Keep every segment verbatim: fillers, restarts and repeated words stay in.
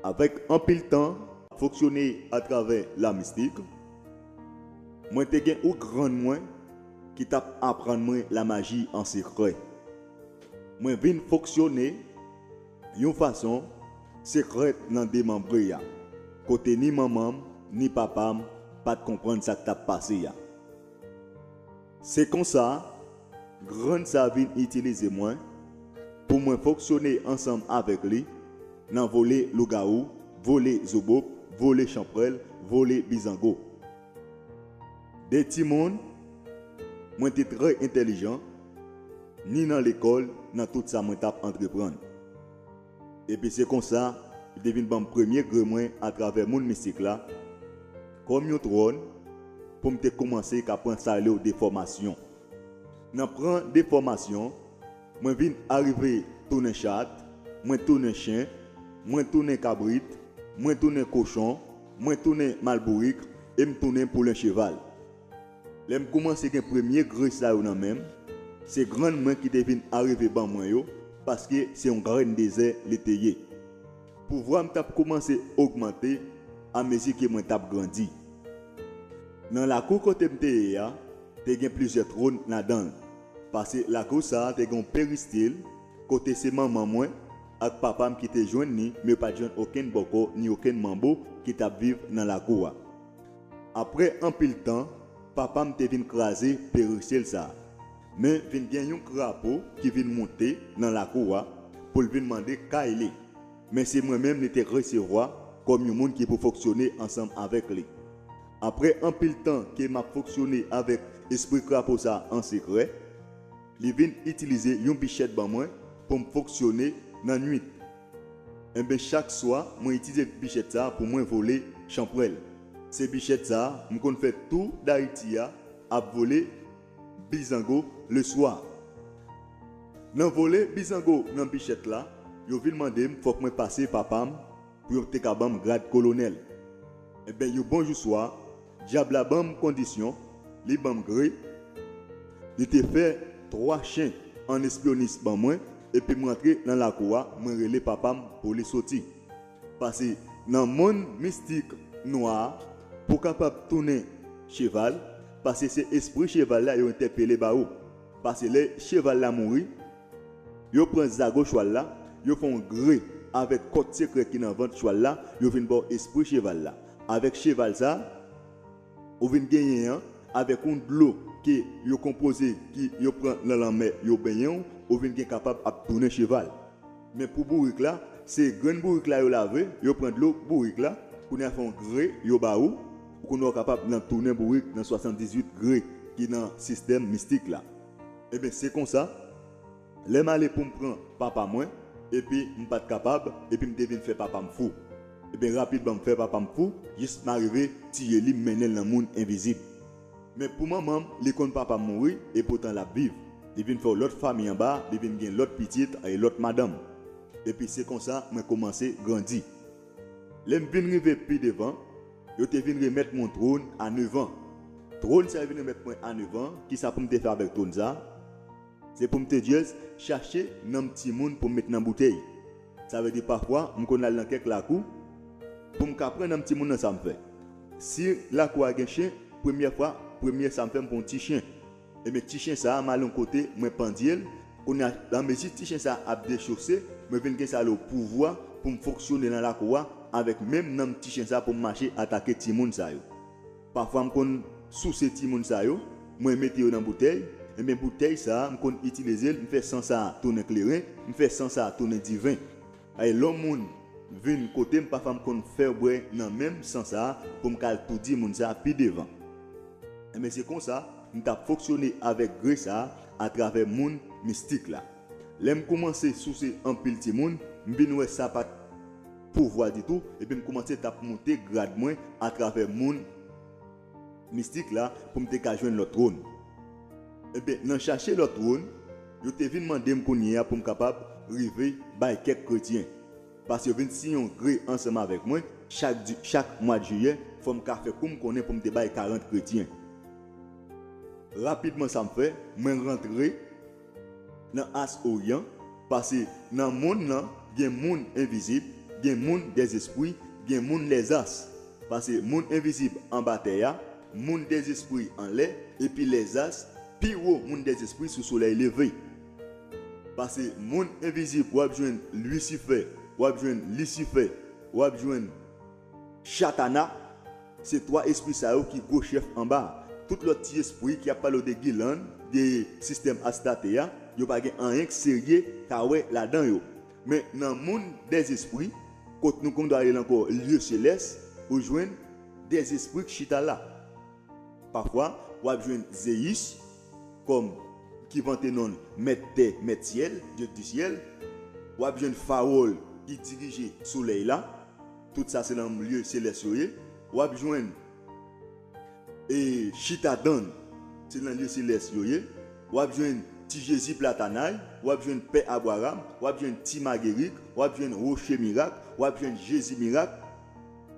Avèk anpil tan fonksyone atravè lamistik, mwen te gen yon grann mwen ki t ap aprann mwen lamaji an sekrè. Mwen vin fonksyone yon fason sekrè nan demanbre a, kote ni manman m ni papa m pa t konprann sa k t ap pase a. Se konsa, grann sa vin itilize mwen pou mwen fonksyone ansanm avèk li nan vole lougawou, vole zobop, vole chanpwèl, vole bizango. De timoun, mwen te trè entèlijan, ni nan lekòl, nan tout sa mwen t ap antreprann. Epi se konsa, li te vin ban m premye gre mwen atravè mond mistik la, kòm yon twòn, pou m te kòmanse ka pran sa yo rele de fòmasyon. Nan pran de fòmasyon, mwen vin arive tounen chat, mwen tounen chen, mwen tounen kabrit, mwen tounen kochon, mwen tounen malbourik, e m tounen poulen cheval. Lè m kòmanse gen premye gre sa yo nan men m, se grann mwen ki te vin arive ban mwen yo, paske se yon grenn dezè li te ye. Pouvwa m t ap kòmanse ogmante amezi ke mwen t ap grandi. Nan lakou kote m te ye a, te gen plizyè twòn ladan l. Pase lakou sa a te gen yon peristil, kote se manman mwen ak papa m ki te jwenn li, men yo pa t jwenn okenn bòkò ni okenn manbo ki t ap viv nan lakou a. Apre anpil tan, papa m te vin kraze peristil sa a. Men vin gen yon krapo ki vin monte nan lakou a pou l vin mande kay li. Men se mwen menm li te resevwa kòm yon moun ki pou fonksyone ansanm avèk li. Apre anpil tan ke m ap fonksyone avèk espri krapo sa a an sekrè, li vin itilize yon bichèt ban mwen pou m fonksyone nan nuit. Enben, chak swa, mwen itilize bichèt sa a pou mwen vole chanpwèl. Se bichèt sa a, m konn fè tou Dayiti a ap vole bizango leswa. Nan vole bizango nan bichèt la, yo vin mande m fòk mwen pase papa m pou yo te ka ban m grad kolonèl. Enben, yon bon jou swa, dyab la ban m kondisyon, li ban m gre, li te fè twa chen an espyonis ban mwen, epi m rantre nan lakou a, mwen rele papa m pou li soti. Pase nan mond mistik nwa a, pou w kapab tounen cheval, pase se espri cheval la yo entèpele ba ou. Pase lè cheval la mouri, yo pran zago chwal la, yo fè yon gre avèk kòd sekrè ki nan vant chwal la, yo vin ba w espri cheval la. Avèk cheval sa, ou vin genyen an, avèk yon dlo ke yo konpoze, ki yo pran nan lanmè, yo benyen w, ou vin gen kapab ap tounen cheval. Men pou bourik la, se grenn bourik la yo lave, yo pran dlo bourik la, kounye a fè yon gre yo ba ou, pou kounye a w kapab nan tounen bourik nan swasanndizuit gre ki nan sistèm mistik la. Enben, se konsa, lè m ale pou m pran papa mwen, epi m pa t kapab, epi m te vin fè papa m fou. Ebyen, rapidman, m fè papa m fou, jis m arive tiye li, m mennen l nan mond envizib. Men pou manman m, li konn papa m mouri, epoutan l ap viv. Li vin fè yon lòt fanmi anba, li vin gen lòt pitit e lòt madanm. Epi se konsa, mwen kòmanse grandi. Lè m vin rive pi devan, yo te vin remèt mwen yon twòn a nevan. Twòn sa yo vin remèt mwen a nevan, kisa pou m te fè avèk twòn sa? Se pou m te just chache nanm timoun pou m met nan boutèy. Sa vle di pafwa, m konn al nan kèk lakou pou m ka pran nanm timoun nan sa m fè. Si lakou a gen chen, premyè fwa, premyè sa m fè, m pran yon ti chen. Ebyen, ti chen sa a, m al yon kote, mwen pandye l. Kounye a, anmezi ti chen sa a ap dechose, mwen vin gen sa yo rele pouvwa pou m fonksyone nan lakou a avèk menm nanm ti chen sa a pou m mache atake timoun sa yo. Pafwa m konn souse timoun sa yo, mwen mete yo nan boutèy, ebyen boutèy sa a, m konn itilize l, m fè san sa a tounen kleren, m fè san sa a tounen diven. Ay, lè yon moun vin kote m, pafwa m konn fè bwè nan menm san sa a pou m ka al toudi moun sa a pi devan. Ebyen, se konsa, m t ap fonksyone avèk gre sa a atravè mond mistik la. Lè m kòmanse souse anpil timoun, m vin wè sa pa t pouvwa ditou, epi m kòmanse t ap moute grad mwen atravè mond mistik la pou m te ka jwenn lòt twòn. Ebyen, nan chache lòt twòn, yo te vin mande m kounye a pou m kapab rive bay kèk kretyen. Pase yo vin siyen yon gre ansanm avèk mwen, chak di, chak mwa jiyè, fò m ka fè kou m konnen pou m te bay karant kretyen. Rapidman sa m fè, mwen rantre nan as oryan, pase nan mond nan, gen moun envizib, Gen moun dèzespri, gen moun lèzas. Pase moun envizib anba tè a, moun dèzespri anlè, epi lèzas pi wo moun dèzespri sou solèy leve. Pase moun envizib, w ap jwenn Lisifè, w ap jwenn Lisifè, w ap jwenn Chatana. Se twa espri sa yo ki gwo chèf anba a. Tout lòt ti espri ki ap pale w de gilann, de sistèm Astarte a, yo pa gen anyen k serye ka wè ladan yo. Men nan moun dèzespri, kot nou konn rele l ankò lye selès, ou jwenn dèzespri k chita la. Pafwa, w ap jwenn Zeyis kòm ki vante non l mèt tè, mèt syèl, Dye di syèl. W ap jwenn Fawòl ki dirije solèy la. Tout sa se nan lye selès yo ye. W ap jwenn e Chita Dann, se nan lye selès yo ye. W ap jwenn Ti Jezi Platanay, w ap jwenn Pè Abraram, w ap jwenn Ti Magerik, w ap jwenn Woche Mirak, w ap jwenn Jezi Mirak.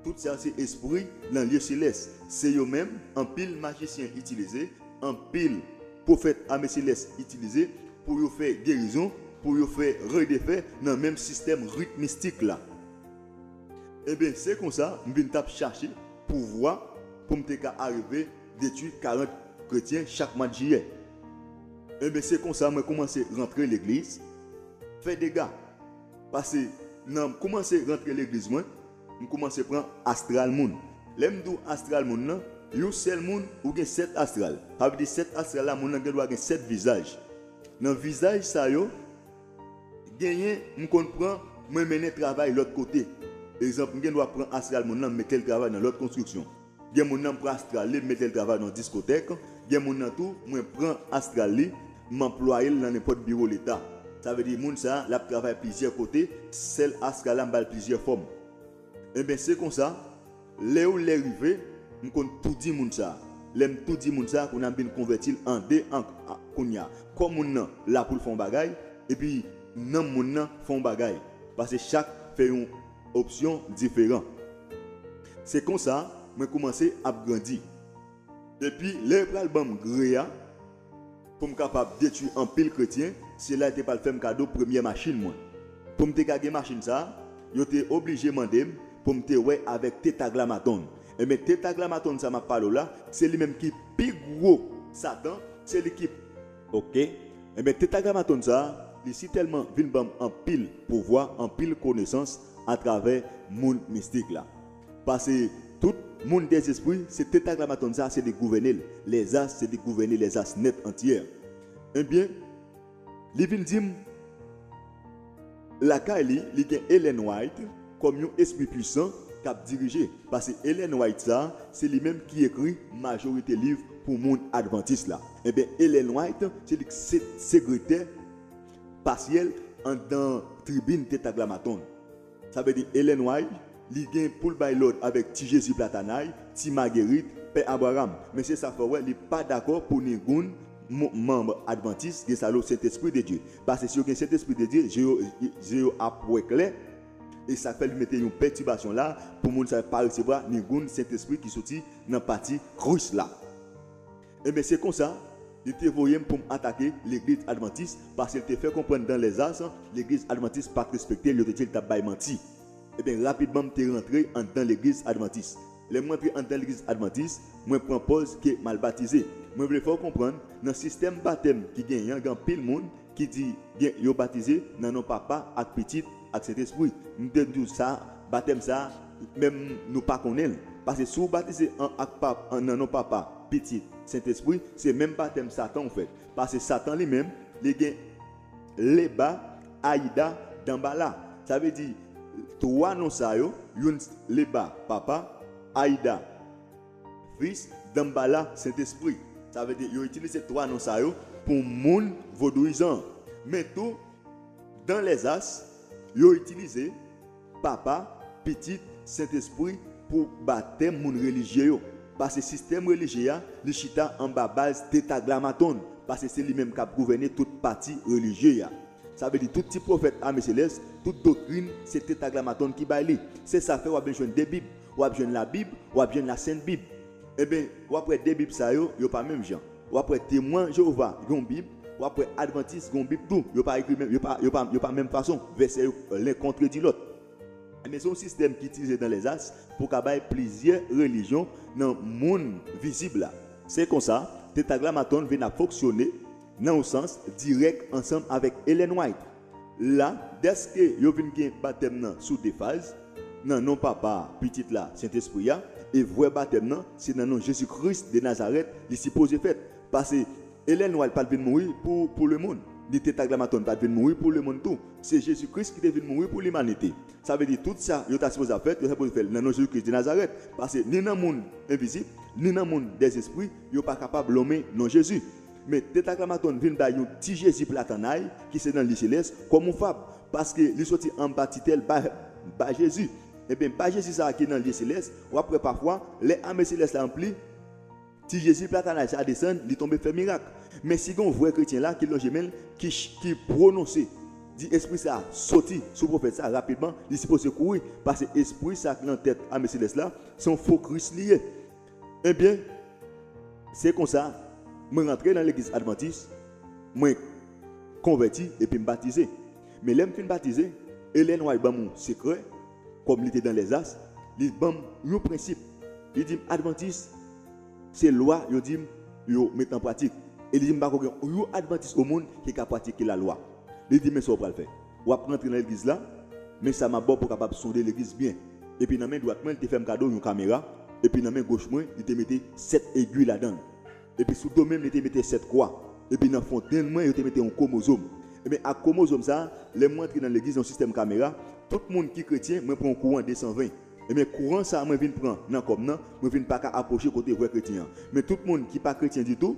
Tout sa se espri nan lye selès. Se yo menm, anpil majisyen itilize, anpil pwofèt ame selès itilize pou yo fè gerizon, pou yo fè redefè nan menm sistèm rit mistik la. Ebyen, se konsa m vin t ap chache pouvwa pou m te ka arive detwi karant kretyen chak mwa d jiyè. Ebyen, se konsa mwen koumanse rantre legliz, fè dega. Pase nan koumanse rantre legliz mwen, m koumanse pran astral moun. Lè m di w astral moun nan, yon sèl moun, ou gen sèt astral. Sa vle di sèt astral la, moun nan gen dwa gen sèt vizaj. Nan vizaj sa yo, genyen, m konn pran, mwen mennen travay lòt kote. Egzanp, m gen dwa pran astral moun nan, m mete l travay nan lòt konstriksyon. Gen moun nan, m pran astral li, m mete l travay nan diskotèk. Gen moun nan tou, mwen pran astral li, m anplwaye l nan nenpòt biwo leta. Sa vle di, moun sa a, l ap travay plizyè kote, sèl astral la, m ba l plizyè fòm. Ebyen, se konsa, lè yo lè rive, m konn toudi moun sa a. Lè m toudi moun sa a, kounye a m vin konvèti l an de an a- kounye a. Kò moun nan la pou l fè yon bagay, epi nanm moun nan fè yon bagay. Pase chak fè yon opsyon diferan. Se konsa, mwen koumanse ap grandi. Epi, lè yo pral ban m gre a, pou m kapab detwi anpil kretyen, se la yo te pral fè m kado premyè machin mwen. Pou m te ka gen machin sa a, yo te oblije mande m pou m te wè avèk Tetaglamaton. Ebyen, Tetaglamaton sa m ap pale w la, se li menm ki pi gwo Satan, se li ki. Oke. Ebyen, Tetaglamaton sa a, li sitèlman vin ban m anpil pouvwa, anpil konesans atravè moun mistik la. Pase tout moun dèzespri, se Tetaglamaton sa a, se li gouvène l. Lèzas, se li gouvène lèzas nèt antyè. Ebyen, li vin di m, lakay li, li gen Ellen White kòm yon espri pwisan k ap dirije. Pase Ellen White sa a, se li menm ki ekri majorite liv pou moun advantis la. Ebyen, Ellen White, se li k se segretè pasyèl anndan tribin Tetaglamaton. Sa vle di Ellen White, li gen pou l bay lòd avèk Ti Jezi Platanay, Ti Magerit, Pè Abraram. Men se sa fè w wè, li pa dakò pou ningoun mo- manm advantis gen sa lo Sentespri de Dye. Pase si yo gen Sentespri de Dye, je yo, je yo ap wè klè. E sa fè li mete yon pètibasyon la pou moun sa yo pa resevwa ningoun Sentespri ki soti nan pati Kris la. Ebyen, se konsa, li te voye m pou m atake legliz advantis, pase l te fè konprann dan lèzas, legliz advantis pa t respekte l, yo te di l t ap bay manti. Ebyen, rapidman, m te rantre anndan legliz advantis. Lè m rantre anndan legliz advantis, mwen pran pòz ke m al batize. Mwen vle fè w konprann, nan sistèm batèm ki genyen an, gen anpil moun ki di gen, yo batize nan non Papa ak Pitit ak Sentespri. M te di w sa, batèm sa, menm nou pa konnen l. Pase si w batize an, ak pap, an, nan non Papa, Pitit, Sentespri, se menm batèm Satan w fèt. Pase Satan li menm, li gen Leba, Ayida, Danbala. Sa vle di, twa non sa yo, youn Leba, Papa, Ayida, Fis, Danbala, Sentespri. Sa vle di, yo itilize twa non sa yo pou moun vodouyizan. Men tou, dan lèzas, yo itilize Papa, Pitit, Sentespri pou batèm moun relijye yo. Pase sistèm relijye a, li chita anba baz Tetaglamaton. Pase se li menm k ap gouvène tout pati relijye a. Sa vle di tout ti pwofèt ame selès, tout doktrin, se Tetaglamaton ki bay li. Se sa fè w ap jwenn de Bib. W ap jwenn Labib, w ap jwenn Lasent Bib. Ebyen, w ap wè de Bib sa yo, yo pa menm jan. W ap wè Temwen Jewova gen yon Bib, w ap wè Advantis gen yon Bib tou. Yo pa ekri menm, yo pa, yo pa, yo pa menm fason. Vèsè yo len kontredi lòt. Men se yon sistèm ki itilize dans les astres pou ka bay plizyè relijyon nan monn vizib la. Se konsa, Tetragramatòn vin ap fonksyone nan yon sans dirèk ansanm avèk Ellen White. La, dèske yo vin gen batèm nan sou de faz, nan non Papa a, Pitit la, Sentespri a, e vwè batèm nan, se nan non Jezi Kris de Nazarèt, li sipoze fèt. Pase Ellen White pa t vin mouri pou, pou lemonn, ni Tetragramatòn pa t vin mouri pou lemonn tou. Se Jezi Kris ki te vin mouri pou limanite. Sa vle di tout sa yo ta sipoze ap fèt, yo ta sipoze fè l nan non Jezi Kris de Nazarèt. Pase ni nan monn envizib, ni nan monn dèzespri, yo pa kapab lonmen non Jezi. Men Tetragramatòn vin bay yon ti Jezi platannay ki se nan lye selès kòm yon fab, paske li soti anba titèl ba, ba Jezi. Ebyen, ba Jezi sa a ki nan lye selès, w ap wè pafwa, lè ame selès la anpli, ti Jezi platannay sa a desann, li tonbe fè mirak. Men si gen yon vrè kretyen la ki lonje men l, ki, ki pwononse, di espri sa a soti sou pwofèt sa a rapidman, li sipoze kouri, paske espri sa a ki nan tèt ame selès la, se yon fo Kris li ye. Ebyen, se konsa, mwen rantre nan legliz advantis, mwen konvèti epi m batize. Men lè m fin batize, Ellen White ban m yon sekrè, kòm li te dans les astres, li ban m yon prensip. Li di m, advantis, se lwa yo di m yo met an pratik. E li di m pa ko gen yon advantis o monn ki ka pratike lalwa. Li di, men sa w pral fè. W ap rantre nan legliz la, men sa m ap ba w pou w kapab sonde legliz byen. Epi nan men dwat mwen, li te fè m kado yon kamera, epi nan men goch mwen, li te mete sèt egwi ladan l. Epi sou do men m, li te mete sèt kwa. Epi nan fontenn mwen, yo te mete yon kwomozòm. Ebyen, ak kwomozòm sa a, lè m rantre nan legliz, yon sistèm kamera, tout moun ki kretyen, mwen pran yon kouran de san ven. Ebyen, kouran sa a mwen vin pran nan kò m nan, mwen vin pa ka apwoche kote vrè kretyen an. Men tout moun ki pa kretyen ditou,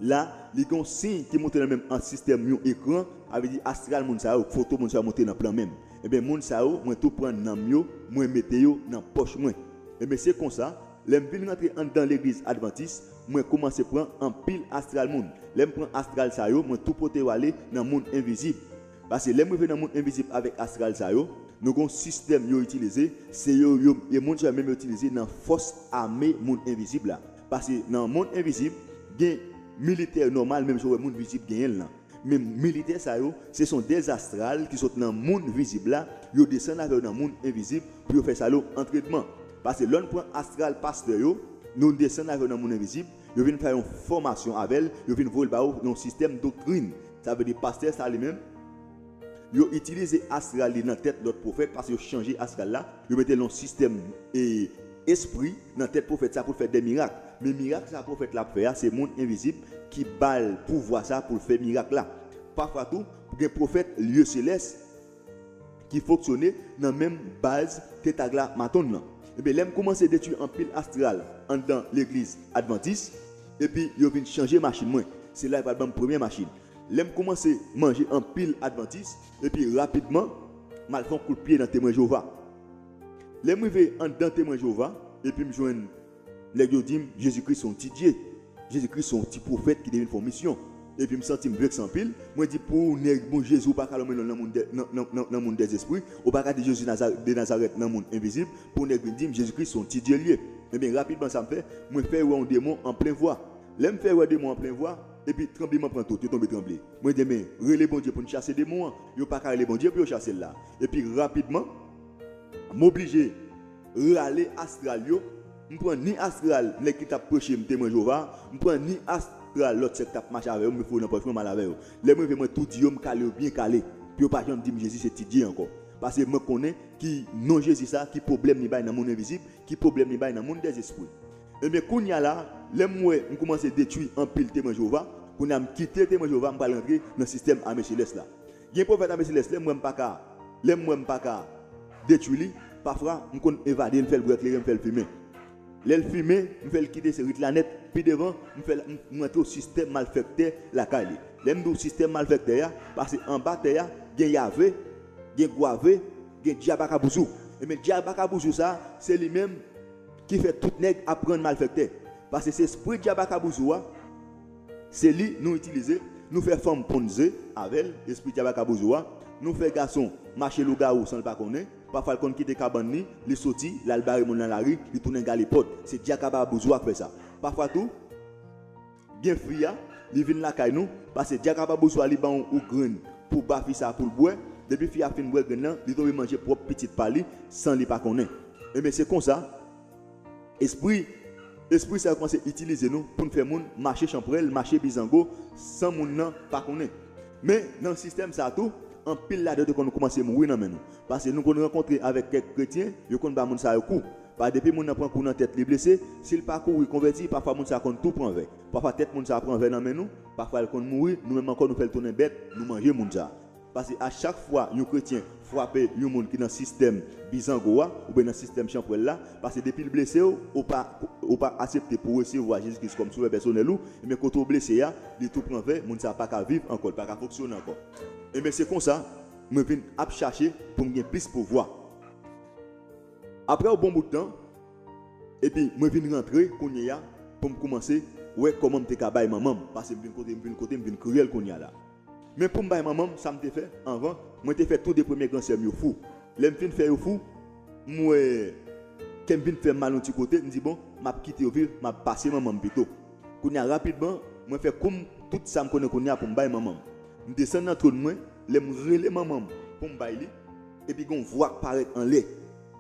la, li gen yon siy ki monte nan men m an sistèm yon ekran, sa vle di astral moun sa yo, foto moun sa yo monte nan plan men m. Ebyen, moun sa yo, mwen tou pran nanm yo, mwen mete yo nan pòch mwen. Ebyen, se konsa, lè m vin rantre anndan legliz advantis, mwen kòmanse pran anpil astral moun. Lè m pran astral sa yo, mwen tou pote yo ale nan monn envizib. Pase lè m rive nan monn envizib avèk astral sa yo, nou gen yon sistèm yo itilize, se yo, yo, e moun sa yo menm yo itilize nan fòs ame monn envizib la. Pase nan monn envizib, gen militè nòmal, menm jan w wè moun vizib genyen l lan. Men militè sa yo, se son dèzastral ki sot nan monn vizib la, yo desann avè yo nan monn envizib pou yo fè sa yo antrenman. Pase lè n pran astral pastè yo, nou desann avè yo nan monn envizib, yo vin fè yon fòmasyon avè l, yo vin voye l ba yo nan yon sistèm doktrin. Sa vle di pastè sa li menm, yo itilize astral li nan tèt lòt pwofèt, pase yo chanje astral la, yo mete l nan yon sistèm e espri nan tèt pwofèt sa pou l fè de mirak. Men mirak sa pwofèt la ap fè a, se monn envizib ki ba l pouvwa sa pou l fè mirak la. Pafwa tou, gen pwofèt lye selès ki fonksyone nan menm baz Tetragramatòn lan. Ebyen, lè m kòmanse detwi anpil astral anndan legliz advantis, epi yo vin chanje machin mwen. Se la yo pral ban m premye machin. Lè m kòmanse manje anpil advantis, epi rapidman, m al fè yon kout pye nan Temwen Jewova. Lè m rive anndan Temwen Jewova, epi m jwenn nèg yo di m, Jezi Kris se yon ti Dye. Jezi Kris se yon ti pwofèt ki te vin fè yon misyon. Epi m santi m vekse anpil. Mwen di, pou yon nèg, bon, Jezi, ou pa ka lonmen non l nan monn dè, nan, nan, nan, nan monn dèzespri. Ou pa ka di Jezi Naza-, de Nazarèt nan monn envizib. Pou yon nèg vin di m, Jezi Kris se yon ti Dye l ye. Ebyen, rapidman, sa m fè, mwen fè wè yon demon an plen vwa. Lè m fè wè demon an plen vwa, epi tranbleman pran tout, yo tonbe tranble. Mwen di, men, rele Bondye pou n chase demon an. Yo pa ka rele Bondye pou yo chase l la. Epi rapidman, m oblije rale astral yo. M pran ni astral nèg ki t ap preche m, Temwen Jewova, m pran ni astral lòt sèk k t ap mache avè yo, m foure nan pòch mwen, m al avè yo. Lè m rive, mwen tou di yo, m kale yo byen kale, pou yo pa janm di m Jezi se ti Dye ankò. Pase mwen konnen ki non Jezi sa, ki pwoblèm li bay nan monn envizib, ki pwoblèm li bay nan monn dèzespri. Ebyen, kounye a la, lè m wè m kòmanse detwi anpil Temwen Jewova, kounye a m kite Temwen Jewova, m pral rantre nan sistèm ame selès la. Gen pwofèt ame selès, lè m wè m pa ka, lè m wè m pa ka detwi li, pafwa, m konn evade l, m fè l bwè kleren, m fè l fimen. Lè l fimen, m fè l kite se rit la nèt, pi devan, m fè l, m, m rantre yon sistèm malfèktè lakay li. Lè m di w sistèm malfèktè a, pase anba tè a, gen Yave, gen Gwave, gen Dyab Akabouzou. Ebyen, Dyab Akabouzou sa, se li menm ki fè tout nèg aprann malfèktè. Pase se espri Dyab Akabouzou a, se li nou itilize, nou fè fanm ponn ze avè l, espri Dyab Akabouzou a, nou fè gason mache lougawou san l pa konnen, pafwa l konn kite kabann li, li soti, l al bare moun nan lari, li tounen gale pòt. Se Dyab Akabouzou a k fè sa. Pafwa tou, gen fi a, li vin lakay nou, pase Dyab Akabouzou a, li ban w yon grenn pou ba fi sa pou l bwè, Depi fi a fin bwè grenn nan, li tonbe manje pwòp pitit pa li san li pa konnen. Ebyen, se konsa, espri, espri sa yo kòmanse itilize nou pou n fè moun mache chanpwèl, mache bizango, san moun nan pa konnen. Men, nan sistèm sa a tou, anpil ladan yo te konn kòmanse mouri nan men nou. Paske nou konn rankontre avèk kèk kretyen, yo konn ba moun sa yo kou. Pa depi moun nan pran kou nan tèt, li blese, si l pa kouri konvèti, pafwa moun sa a konn tou pran vè. Pafwa tèt moun sa a pran vè nan men nou, pafwa l konn mouri, nou menm ankò nou fè l tounen bèt, nou manje moun sa a. Paske a chak fwa yon kretyen frape yon moun ki nan sistèm bizango a, oubyen nan sistèm chanpwèl la, paske depi l blese w, ou pa, ou pa aksepte pou w resevwa Jezi Kris kòm Sovè pèsonèl ou, ebyen kote w blese a, li tou pran vè, moun sa a pa ka viv ankò, li pa ka fonksyone ankò. Ebyen se konsa, mwen vin ap chache pou m gen plis pouvwa. Apre yon bon bout tan, epi mwen vin rantre kounye a pou m kòmanse wè kòman m te ka bay manman m, paske m vin kote, m vin kote, m vin kriyèl kounye a la. Men pou m bay manman m, sa m te fè anvan, mwen te fè tou de premye gran sè m yo fou. Lè m fin fè yo fou, m wè kè m vin fè m mal yon ti kote, m di bon, m ap kite yo viv, m ap pase manman m pito. Kounye a rapidman, mwen fè kou m, tout sa m konnen kounye a pou m bay manman m. M desann nan twòn mwen, lè m rele manman m pou m bay li, epi gen yon vwa k parèt anlè.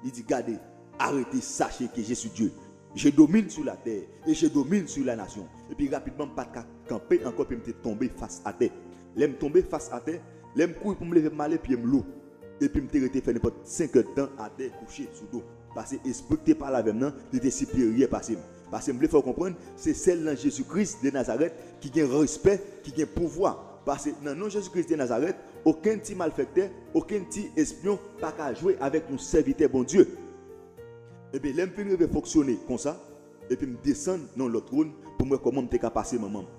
Li di, gade, arrêtez, sachez que je suis Dieu. Je domine sur la terre et je domine sur la nation. Epi rapidman, m pa t ka kanpe ankò, epi m te tonbe fas atè. Lè m tonbe fas atè, lè m kouri pou m leve m ale, pye m lou. Epi m te rete fè nenpòt senk èdtan atè kouche sou do. Paske espri k te pale avè m nan, li te siperyè pase m. Paske m vle fè w konprann, se sèl nan Jezi Kris de Nazarèt ki gen respè, ki gen pouvwa. Paske nan non Jezi Kris de Nazarèt, okenn ti malfèktè, okenn ti espyon pa ka jwe avèk yon sèvitè Bondye. Ebyen, lè m fin rive fonksyone konsa, epi m desann nan yon lòt twòn pou m wè kòman m te ka pase manman m.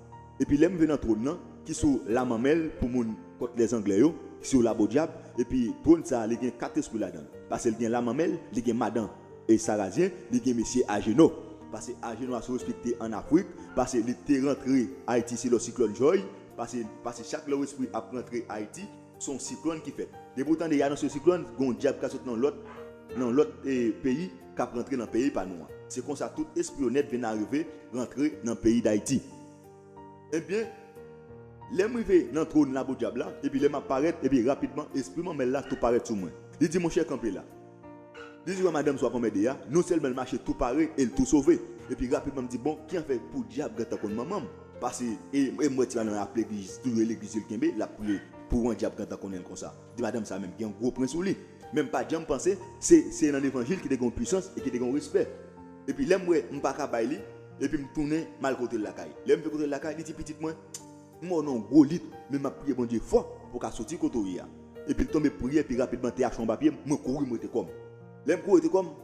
Epi lè m rive nan twòn nan, ki sou lamanmèl pou moun kòt lèzanglè yo, ki sou labodyab, epi twòn sa a, li gen kat espri ladan l. Paske l gen lamanmèl, li gen madan e sarazyen, li gen mesye ajeno. Paske ajeno a se yon espri ki te ann Afrik, paske li te rantre Ayiti se lè siklòn Joy, paske, paske chak lè yon espri ap rantre Ayiti, se yon siklòn ki fèt. Depi w tande y anonse yon siklòn, gen yon dyab k ap sot nan lòt, nan lòt, eh, peyi, k ap rantre nan peyi pa nou an. Se konsa tout espri yo nèt vin arive rantre nan peyi Dayiti. Ebyen, lè m rive nan twòn labodyab la, epi lè m ap parèt, epi rapidman, espri manmèl la tou parèt sou mwen. Li di, monchè, kanpe la. Li di, wè madanm sa w ap anmède a, non sèlman l mache tou pare e l tou sove. Epi rapidman m di, bon, ki an fè pou dyab gentan konn manman m? Paske, e, e m wè ti madanm nan ap legliz, toujou e legliz li kenbe, l ap priye, pou yon dyab gentan konnen l konsa. Di madanm sa menm, gen yon gwo pwen sou li. Men m pa t janm panse, se, se nan levanjil ki te gen yon pwisans e ki te gen yon respè. Epi lè m wè m pa ka bay li, epi m tounen m al kote l lakay. Lè m vin kote l lakay, li di, pitit mwen, m wè w nan yon gwo lit, men m ap priye Bondye fò pou w ka soti kote w ye a. Epi l tonbe priye, epi rapidman te achte yon papye, mwen kouri m rete kò m. Lè m kouri rete kò m,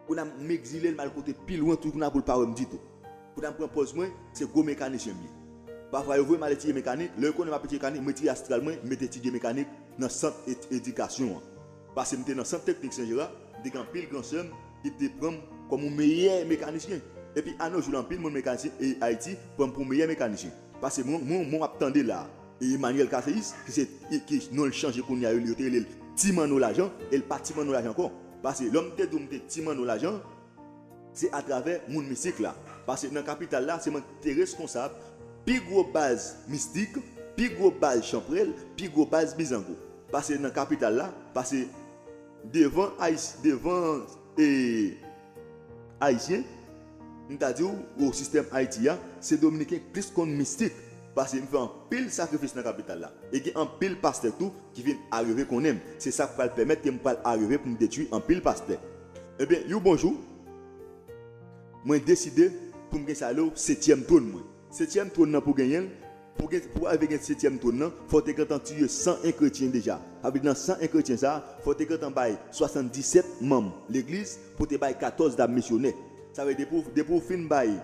kounye a m egzile l, m al kote pi lwen, tou kounye a pou l pa wè m ditou. Kounye a m pran pòz mwen, se gwo mekanisyen m ye. Pafwa yo voye m al etidye mekanik, lè yo konnen m ap etidye mekanik, m retire astral mwen, m mete etidye mekanik nan sant et-, edikasyon an. Paske m te nan sant teknik Sen Jera, m te gen anpil gran sè m ki te pran m kòm yon meyè mekanisyen. Epi anojou la, anpil moun mekanisyen e Ayiti pran m pou meyè mekanisyen. Paske mwen, mwen, mwen w ap tande la a, e Emmanuel Casséus, ki se, ki, ki non l chanje kounye a, yo, yo te rele l Ti Manno Lajan, e l pa Ti Manno Lajan ankò. Paske lè m te di w m te Ti Manno Lajan, se atravè moun mistik la. Paske nan kapital la, se mwen ki te reskonsab pi gwo baz mistik, pi gwo baz chanpwèl, pi gwo baz bizango. Paske nan kapital la, paske devan Ayis-, devan, e, Ayisyen, m ta di w, o sistèm Ayiti a, se Dominiken k plis konn mistik. Paske m fè anpil sakrifis nan kapital la. E gen anpil pastè tou ki vin arive konnen m. Se sa k pral pèmèt ke m pral arive pou m detwi anpil pastè. Ebyen, yon bon jou, mwen deside pou m gen sa yo setyèm twòn mwen. Setyèm twòn nan pou genyen l, pou gen, pou arive gen setyèm twòn nan, fò w te gentan tiye san en kretyen deja. Sa vle di nan san en kretyen sa a, fò w te gentan bay swasanndisèt manm legliz pou te bay katòz dam misyonè. Sa vle di depi w, depi w fin bay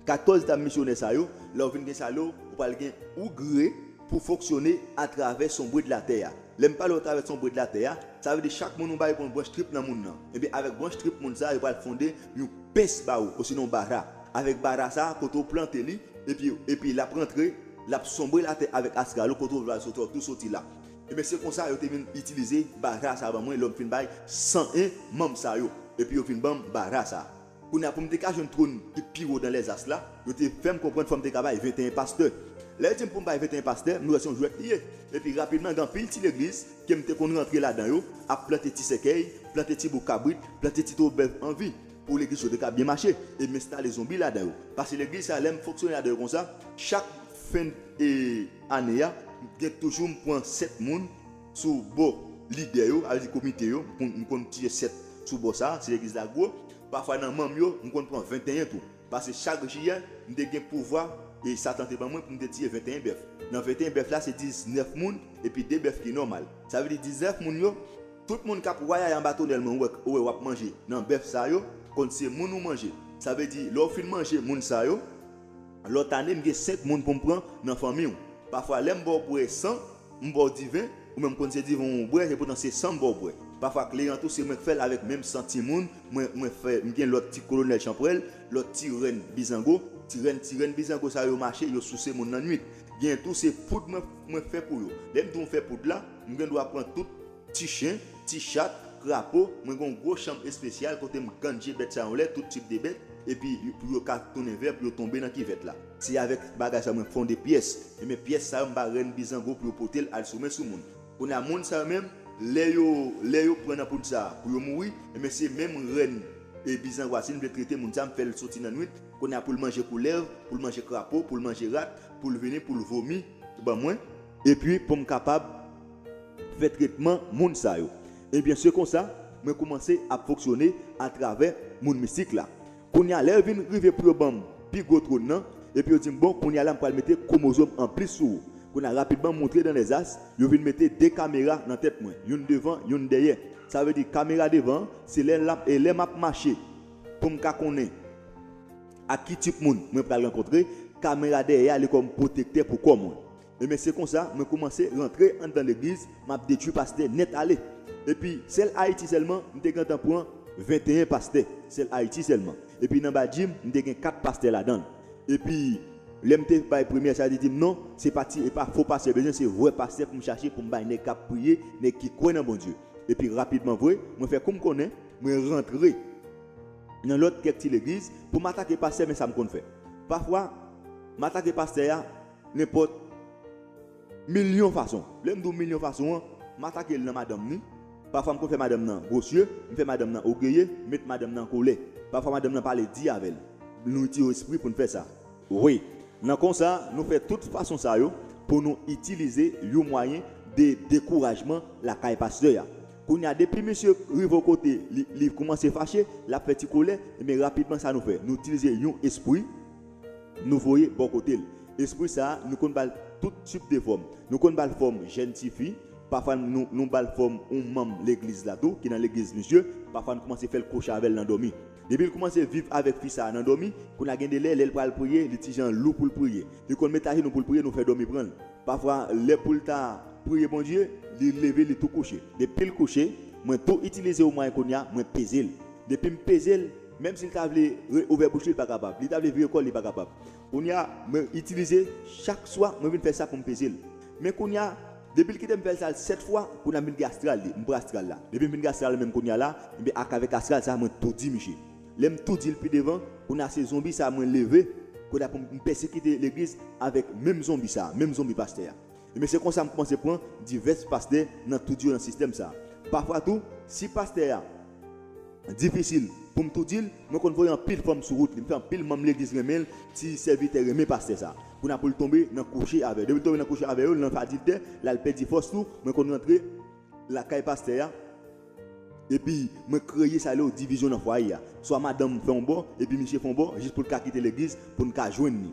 katòz dam misyonè sa yo, lè w vin gen sa yo, ou pral gen ou gre pou fonksyone atravè sonbre de la tè a. Lè m pale w atravè sonbre de la tè a, sa vle di chak moun ou bay pran branch trip nan moun nan. Ebyen, avèk branch trip moun sa a, yo pral fonde yon pens ba ou, osinon bara. Avèk bara sa a, kote w plante li, epi, epi l ap rantre, l ap sonbre latè avèk astral ou, kote w vle al soti, w ap tou soti la. Ebyen, se konsa yo te vin itilize bara sa a ban mwen, lè m fin bay san en manm sa yo. Epi yo vin ban m bara sa a. Kounye a, pou m te ka jwenn twòn ki pi wo dan lèzas la, yo te fè m konprann fò m te ka bay venteyen pastè. Lè yo di m pou m bay venteyen pastè, m wè se yon jwèt li ye. Epi rapidman, gen anpil ti legliz ke m te konn rantre ladan yo, ap plante ti sèkèy, plante ti bouk kabrit, plante ti twouvo bèf an vi, pou legliz yo te ka byen mache, e m enstale zonbi ladan yo. Paske legliz sa, lè m fonksyone ladan yo konsa, chak fen e ane a, gen toujou m pran sèt moun sou bò lidè yo, sa vle di komite yo, m konn, m konn tiye sèt sou bò sa, si legliz la gwo. Pafwa nan manm yo, m konn pran venteyen tou. Paske chak jiyè, m te gen pouvwa, e Satan te ban mwen pou m te tiye venteyen bèf. Nan venteyen bèf la, se diznèf moun, epi de bèf ki nòmal. Sa vle di diznèf moun yo, tout moun k ap wayay anba tonèl mwen, ou wè, ou wè w ap manje nan bèf sa yo, konn se moun ou manje. Sa vle di, lè w fin manje moun sa yo, lòt ane, m gen senk moun pou m pran nan fanmi w. Pafwa, lè m ba w bwè san, m ba w diven, ou menm konn se diven w bwè, se poutan se san m ba w bwè. Pafwa, kleran tou, se mwen k fè l avèk menm san timoun, mwen, mwen fè, m gen lòt ti kolonèl chanpwèl, lòt ti rèn bizango, ti rèn, ti rèn bizango sa yo mache, yo souse moun nan nwit. Gen tou, se poud mwen, mwen fè pou yo. Lè m di w m fè poud la, m gen dwa pran tout ti chen, ti chat, krapo, mwen gen yon gwo chanm espesyal kote m ganje bèt sa yo lè, tout tip de bèt, epi pou yo ka tounen vè, pou yo tonbe nan kivèt la. Se avèk bagay sa mwen fonde pyès. Ebyen, pyès sa yo, m ba rèn bizango pou yo pote l al soumen sou moun. Kounye a, moun sa yo menm, lè yo, lè yo pran nan poud sa a pou yo mouri, ebyen, se menm rèn e bizango a, si m vle trete moun sa, m fè l soti nan nwit. Kounye a, pou l manje koulèv, pou l manje krapo, pou l manje rat, pou l vini, pou l vomi ban mwen. Epi, pou m kapab fè tretman moun sa yo. Ebyen, se konsa, mwen kòmanse ap fonksyone atravè moun mistik la. Kounye a, lè yo vin rive pou yo ban m pi gwo twòn nan, epi yo di m, bon, kounye a la, m pral mete kwomozòm anplis sou ou. Kounye a, rapidman, m montre dans les astres, yo vin mete de kamera nan tèt mwen, youn devan, youn dèyè. Sa vle di, kamera devan an, se lè l ap, e lè m ap mache, pou m ka konnen ak ki tip moun mwen pral rankontre, kamera dèyè a, li kòm pwotektè pou kò mwen. Ebyen, se konsa, mwen kòmanse rantre anndan legliz, m ap detwi pastè nèt ale. Epi, sèl Ayiti sèlman, m te gentan pran venteyen pastè, sèl Ayiti sèlman. Epi, nan badji m, m te gen kat pastè ladan l. Epi, lè m te bay premyè sa, li di m, non, se pa ti, e pa fo pastè bezwen, se vrè pastè pou m chache, pou m bay nèg k ap priye, nèg ki kwè nan Bondye. Epi, rapidman vre, mwen fè kou m konnen, mwen rantre nan lòt kèk ti legliz pou m atake pastè, men sa m konn fè. Pafwa, m atake pastè a nenpòt milyon fason. Lè m di w milyon fason an, m atake l nan madanm ni. Pafwa, m konn fè madanm nan gwosye, m fè madanm nan ògeye, m met madanm nan an kolè. Pafwa, madanm nan pale di avè l. Nou itilize espri pou n fè sa. Wi, nan konsa, nou fè tout fason sa yo pou nou itilize yon mwayen de dekourajman lakay pastè a. Kounye a, depi misye rive yon kote, li, li kòmanse fache, l ap fè ti kolè, ebyen, rapidman, sa nou fè? Nou itilize yon espri, nou voye bò kote l. Espri sa a, nou konn ba l tout tip de fòm. Nou konn ba l fòm jèn tifi, pafwa nou, nou ba l fòm yon manm legliz la tou, ki nan legliz misye, pafwa nou kòmanse fè l kouche avè l nan dòmi. Depi l kòmanse viv avèk fi sa a nan dòmi, kounye a gen de lè, lè l pral priye, li ti jan lou pou l priye. Li konn met ajenou pou l priye, nou fè dòmi pran l. Pafwa, lè pou l ta priye Bondye, li leve, li tou kouche. Depi l kouche, mwen tou itilize yon mwayen kounye a, mwen peze l. Depi m peze l, menm si l ta vle re-, ouvè bouch li, li pa kapab. Li ta vle vire kò l, li pa kapab. Kounye a, mwen itilize chak swa, mwen vin fè sa pou m peze l. Men kounye a, depi l kite m fè l sa sèt fwa, kounye a m vin gen astral li, m pran astral la. Depi m vin gen astral menm kounye a la, ebyen ak avèk astral sa, mwen toudi misye. Lè m toudi l pi devan, kounye a se zonbi sa mwen leve, kounye a pou m pèsekite legliz avèk menm zonbi sa, menm zonbi pastè a. Ebyen, se konsa m kòmanse pran divès pastè nan toudi yo nan sistèm sa. Pafwa tou, si pastè a difisil pou m toudi l, mwen konn voye anpil fanm sou wout li, m fè anpil manm legliz renmen l, ti sèvitè renmen pastè sa. Kounye a pou l tonbe nan kouche avè yo. Depi l tonbe nan kouche avè yo, l nan adiltè, l al pèdi fòs tou, mwen konn rantre lakay pastè a, epi mwen kreye sa yo rele divizyon nan fwaye a. Swa madanm fè yon bò, epi misye fè yon bò, jis pou l ka kite legliz, pou n ka jwenn li.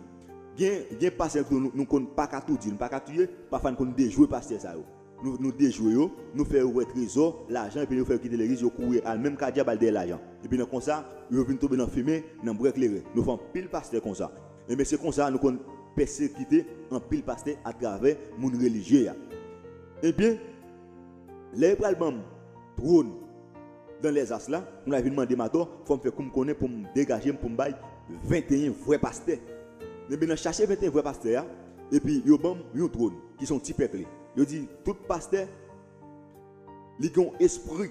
Gen, gen pastè tou nou, nou konn pa ka toudi, nou pa ka touye, pafwa n konn dejwe pastè sa yo. Nou, nou dejwe yo, nou fè yo wè trezò, lajan, epi nou fè yo kite legliz, yo kouri al menm kadyab al dèyè lajan. Epi nan konsa, yo vin tonbe nan fimen, nan bwè kleren. Nou fè anpil pastè konsa. Ebyen, se konsa nou konn pèsekite anpil pastè atravè moun relijye a. Ebyen, lè yo pral ban m twòn dans les astres la, moun la vin mande m atò, fò m fè kou m konnen pou m degaje m, pou m bay venteyen vrè pastè. Ebyen, nan chache venteyen vrè pastè a, epi yo ban m yon twòn, ki se yon ti pèple. Yo di, tout pastè, li gen yon espri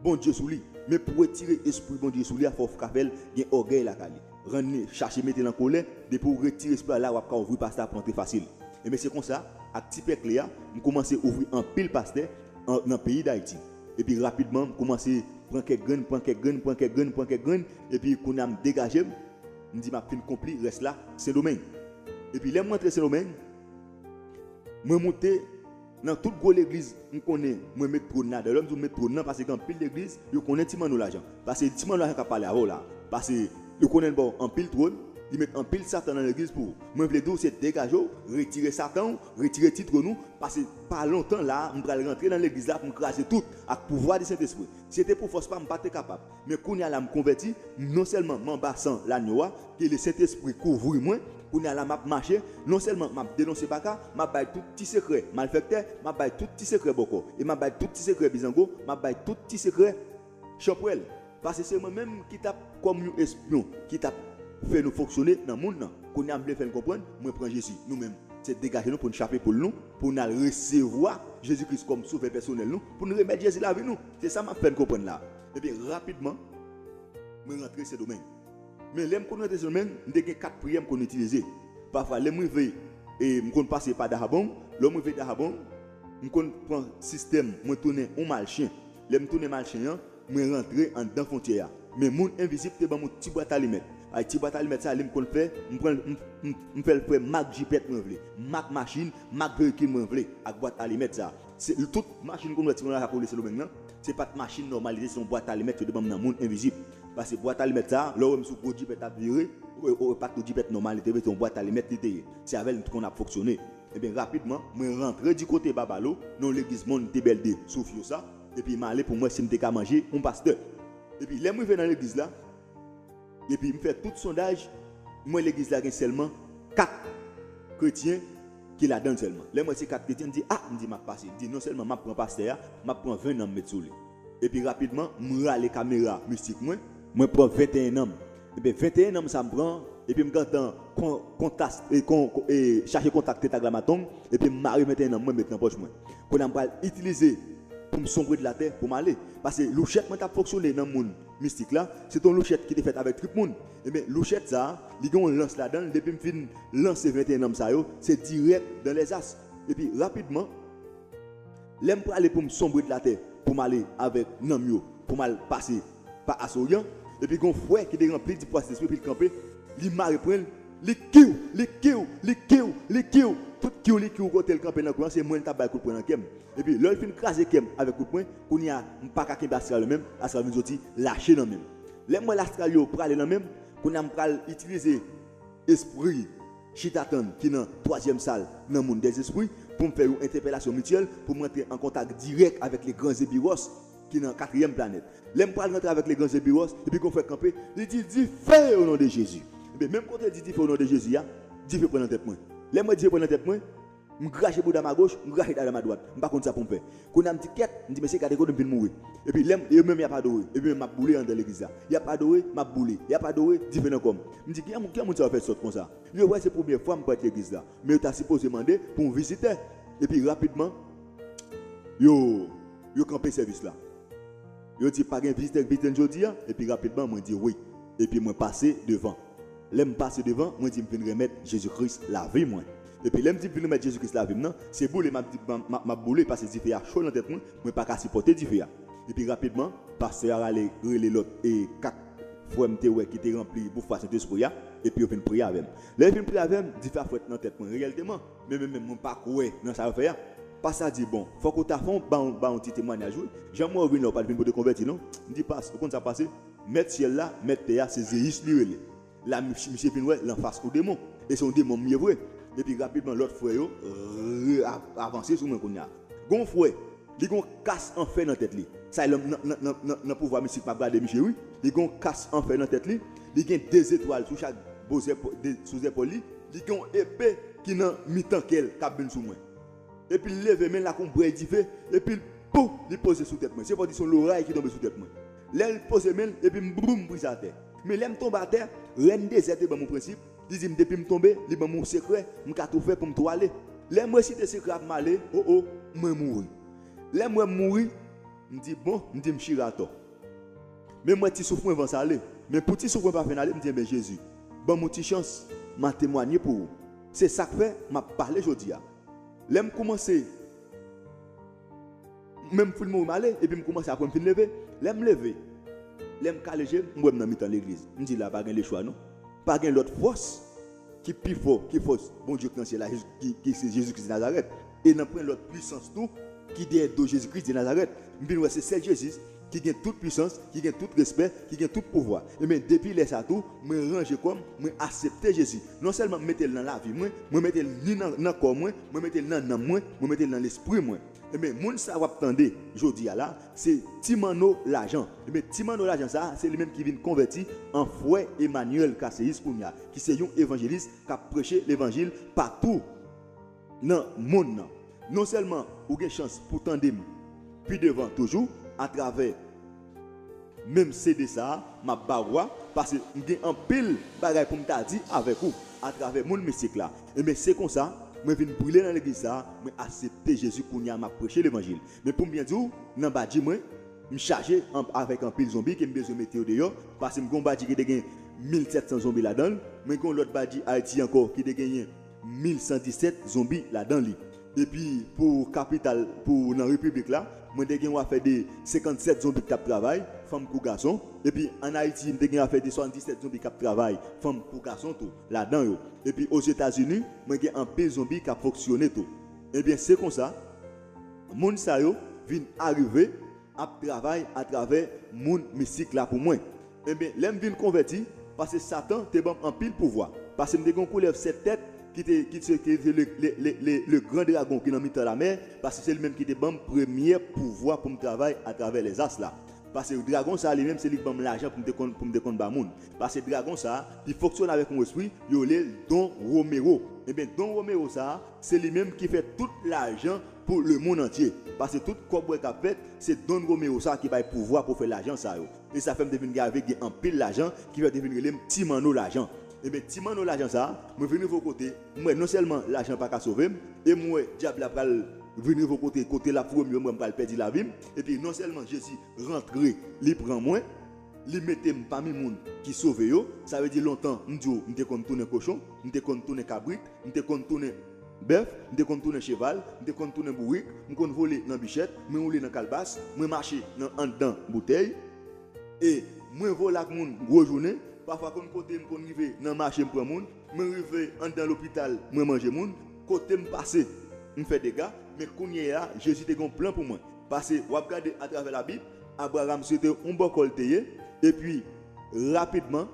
Bondye sou li. Men pou retire espri Bondye sou li a, fò w ka fè l gen ògèy lakay li. rann li, chache mete l an kolè, depi w retire espri a la, w ap ka ouvri pastè a pou antre fasil. Ebyen, se konsa, ak ti pè kle a, m kòmanse ouvri anpil pastè an- nan peyi Dayiti. Epi rapidman, m kòmanse pran kèk grenn, pran kèk grenn, pran kèk grenn, pran kèk grenn, epi kounye a m degaje m, m di m ap fin konpli rès la Sendomeng. Epi lè m rantre Sendomeng, mwen moute nan tout gwo legliz m konnen, mwen met twòn ladan. Lè m di w met twòn nan, paske gen anpil legliz, yo konnen Ti Manno Lajan. Paske Ti Manno Lajan k ap pale avè w la. Paske yo konnen l ba w anpil twòn, li met anpil satan nan legliz pou ou. Mwen vle di w, se degaje w, retire satan w, retire ti twòn ou, paske pa lontan la a, m pral rantre nan legliz la pou m kraze tout ak pouvwa di Sentespri. Si se te pou fòs pa m, m pa te kapab. Men kounye a la m konvèti, non sèlman m anba san lanyo a, ke Lesentespri kouvri mwen, kounye a la m ap mache, non sèlman m ap denonse baka, m ap bay tout ti sekrè malfèktè, m ap bay tout ti sekrè bòkò, e m ap bay tout ti sekrè bizango, m ap bay tout ti sekrè chanpwèl. Paske se mwen menm ki t ap kòm yon espyon, ki t ap fè nou fonksyone nan monn nan. Kounye a m vle fè n konprann, mwen pran Jezi, nou menm. Se degaje nou pou n chape poul nou, pou n al resevwa Jezi Kris kòm sovè pèsonèl nou, pou n remèt Jezi lavi nou. Se sa m ap fè n konprann la. Ebyen, rapidman, mwen rantre Sendomeng. Men lè m konn rantre Sendomeng, m te gen kat priyè m konn itilize. Pafwa, lè m rive, e m konn pase pa Dahabong, lè m rive Dahabong, m konn pran sistèm, mwen tounen yon malchen. Lè m tounen malchen an, mwen rantre anndan fwontyè a. Men moun envizib te ban m yon ti bwat alimèt. Ay, ti bwat alimèt sa, li m konn fè, m pran, m, m, m fè l fè mak jipèt mwen vle, mak machin, mak veyikil mwen vle, ak bwat alimèt sa. Se, tout machin konn wè ti moun la ka koule Sendomeng nan, se pa t machin nòmal li te, se yon bwat alimèt yo te ban m nan moun envizib. Paske bwat alimèt sa, lè w wè m sou gwo jipèt ap vire, ou, ou, pa t yon jipèt nòmal li te, se yon bwat alimèt li te ye. Se avè l m t konn ap fonksyone. Ebyen, rapidman, mwen rantre di kote Babalo, nan yon legliz Monte Verde, sou Fyosa, epi m ale pou m wè si m te ka manje yon pastè. Epi lè m rive nan legliz la, epi m fè tout sondaj, m wè legliz la gen sèlman kat kretyen ki ladan l sèlman. Lè m wè se kat kretyen, m di, a, m di, m ap pase. M di, non sèlman m ap pran pastè a, m ap pran ven nanm met sou li. Epi rapidman, m rale kamera mistik mwen, mwen pran venteyen nanm. Ebyen, venteyen nanm sa m pran, epi m gentan kon, kontas, e, kon, kon, e, chache kontak Tetagramaton, epi m mare venteyen nanm mwen met nan pòch mwen. Kounye a m pral itilize pou m sonbre de la tè pou m ale. Paske louchèt mwen t ap fonksyone nan monn mistik la, se te yon louchèt ki te fèt avèk trip moun. Ebyen, louchèt sa a, li gen yon lans ladan l, depi m fin lanse venteyen nanm sa yo, se dirèk dan lèzas. Epi rapidman, lè m prale pou m sonbre de la tè, pou m ale avèk nanm yo, pou m al pase pa Asoryan, epi gen yon frè ki te ranpli di pwa Sentespri, epi l kanpe, li mare pwen l, li kiw, li kiw, li kiw, li kiw. Tout kiw li kiw kote l kanpe nan kwen an, se mwen l t ap bay kout pwen nan kè m. Epi lè l fin kraze kè m avèk kout pwen, kounye a, m pa ka kenbe astral yo menm, astral vin soti lache nan men m. Lè m wè astral yo prale nan men m, kounye a m pral itilize espri chita tann ki nan twazyèm sal nan monn dèzespri pou m fè yon entèpelasyon mityèl, pou m rantre an kontak dirèk avèk le gran Zebiwòs ki nan katriyèm planèt. Lè m pral rantre avèk le gran Zebiwòs, epi gon frè kanpe, li di, dife o non de Jezi. Ebyen, menm kote l di dife o non de Jezi a, dife pran nan tèt mwen. Lè m wè dife pran nan tèt mwen, m krache bouda m agoch, m krache dada m adwat. M pa konn sa pou m fè. Kounye a m di, kèt, m di, mesye, gade kote m vin mouri. Epi lè m, yo menm y ap adore, epi menm m ap boule anndan legliz la. Y ap adore, m ap boule. Y ap adore, dife nan kò m. M di, kijan moun, kijan moun sa yo fè sòt konsa? Yo wè se premyè fwa m parèt legliz la. Men yo ta sipoze mande pou yon vizitè. Epi rapidman, yo, yo kanpe sèvis la. Yo di, pa gen vizitè k vizite n jodi a? Epi rapidman, mwen di, wi. Epi mwen pase devan. Lè m pase devan, mwen di, m vin remèt Jezi Kris lavi mwen. Epi lè m di m vin remèt Jezi Kris lavi m nan, se boule m ap di, m ap, m ap, m ap boule, paske dife a cho nan tèt mwen, mwen pa ka sipòte dife a. Epi rapidman, pastè a rale, rele lòt e kat frè m te wè ki te ranpli pouvwa Sentespri a, epi yo vin priye avè m. Lè yo vin priye avè m, dife a fèt nan tèt mwen reyèlteman, men, men, men mwen pa kwè nan sa yo fè a. Pastè a di, bon, fòk ou ta fè yon, ba yon, ba yon ti temwayaj, wi. Jan m wè w vin la, ou pa t vin pou te konvèti, non? M di, pas, ou konn sa k pase? Mèt syèl la, mèt tè a, se Zeyis li rele. La, misye, misye vin wè l anfas yon demon. E se yon demon m ye vre. Epi rapidman, lòt frè yo re-, av-, avanse sou mwen kounye a. Gon frè, li gon kas an fè nan tèt li. Sa e nan, nan, nan, nan, nan pouvwa mistik m ap gade misye, wi. Li gon kas an fè nan tèt li. Li gen de zetwal sou chak bò zèpò-, de, sou zèpòl li. Li gen yon epe ki nan mitan kè l k ap vin sou mwen. Epi l leve men l ak yon brèy dife, epi l, pou, li poze sou tèt mwen. Se fò di se yon loray ki tonbe sou tèt mwen. Lè l poze men l, epi m, boum, m brize atè. Men lè m tonbe atè, rèn dezè te ban m yon prensip, li di m depi m tonbe, li ban m yon sekrè, m ka tou fè pou m tou ale. Lè m resite sekrè a pou m ale, o, o, mwen mouri. Lè m wè m mouri, m di, bon, m di m chire atò. Men m wè ti souf mwen vanse ale. Men pou ti souf mwen pa fin ale, m di, enben, Jezi, Ban m yon ti chans, m a temwanye pou ou. Se sa k fè m ap pale jodi a. Lè m koumanse, menm fwi m mouri m ale, epi m koumanse apre m fin leve. Lè m leve, lè m kale je m, m wè m nan mitan legliz. M di la pa gen lechwa non. Pa gen lòt fòs ki pi fò ke fòs Bondye ki nan syèl la, ki, ki se Jezi Kris de Nazarèt. E nan pwen lòt pwisans tou ki dèyè do Jezi Kris de Nazarèt. M vin wè se sèl Jezi ki gen tout pwisans, ki gen tout respè, ki gen tout pouvwa. Ebyen, depi lè sa tou, mwen ranje kò m, mwen aksepte Jezi. Non sèlman m mete l nan lavi mwen, mwen mete l ni nan, nan kò mwen, mwen mete l nan nanm mwen, mwen mete l nan lespri mwen. Ebyen, moun sa w ap tande jodi a la, se Ti Manno Lajan. Ebyen, Ti Manno Lajan sa, se li menm ki vin konvèti an frè Emmanuel Casséus kounye a, ki se yon evanjelis k ap preche levanjil patou nan monn nan. Non sèlman ou gen chans pou tande m pi devan toujou atravè menm C D sa a, m ap ba ou a, paske m gen anpil bagay pou m ta di avèk ou atravè moun mistik la. Ebyen, se konsa, mwen vin brile nan legliz sa a, mwen aksepte Jezi kounye a, m ap preche levanjil. Men pou m byen di w, nan badji mwen, m chaje an, avèk anpil zonbi ke m bezwen mete yo deyò, paske m gen yon badji ki te gen mil sèt san zonbi ladan l, mwen gen yon lòt badji Ayiti ankò ki te genyen mil san disèt zonbi ladan li. Epi pou kapital, pou nan repiblik la, mwen te gen yon afè de senkannsèt zonbi k t ap travay, fanm kou gason. Epi ann Ayiti, m te gen afè de swasanndisèt zonbi k ap travay, fanm kou gason tou, ladan yo. Epi Ozetazini, mwen gen anpil zonbi k ap fonksyone tou. Ebyen, se konsa, moun sa yo vin arive ap travay atravè moun mistik la pou mwen. Ebyen, lè m vin konvèti, paske Satan te ban m anpil pouvwa. Paske m te gen yon koulèv sèt tèt ki te, ki te, ki te le, le, le, le, le gran dragon ki nan mitan lamè, paske se li menm ki te ban m premyè pouvwa pou m travay atravè lèzas la. Paske dragon sa a li menm, se li k ban m lajan pou m te konn, pou m te konn ba moun. Paske dragon sa a, li fonksyone avèk yon espri, yo rele l Don Romero. Ebyen, Don Romero sa a, se li menm ki fè tout lajan pou lemonn antye. Paske tout kòb w wè k ap fèt, se Don Romero sa a ki bay pouvwa pou fè lajan sa yo. E sa fè m te vin gen, gen anpil lajan, ki fè yo te vin rele m Ti Manno Lajan. Ebyen, Ti Manno Lajan sa a, mwen vin rive yon kote, m wè non sèlman lajan pa ka sove m, e m wè dyab la pral vin rive yon kote, kote l ap foure m yo, m wè m pral pèdi lavi m. Epi non sèlman Jezi rantre, li pran mwen, li mete m pami moun ki sove yo. Sa vle di lontan, m di w, m te konn tounen kochon, m te konn tounen kabrit, m te konn tounen bèf, m te konn tounen cheval, m te konn tounen bourik, m konn vole nan bichèt, mwen woule nan kalbas, mwen mache nan anndan boutèy, e mwen vole ak moun gwo jounen, pafwa konn kote m konn rive nan mache m pran moun, mwen rive anndan lopital, mwen manje moun, kote m pase, m fè dega, men kounye a, Jezi te gen yon plan pou mwen. Paske w ap gade atravè Labib, Abraram se te yon bòkò l te ye, epi rapidman,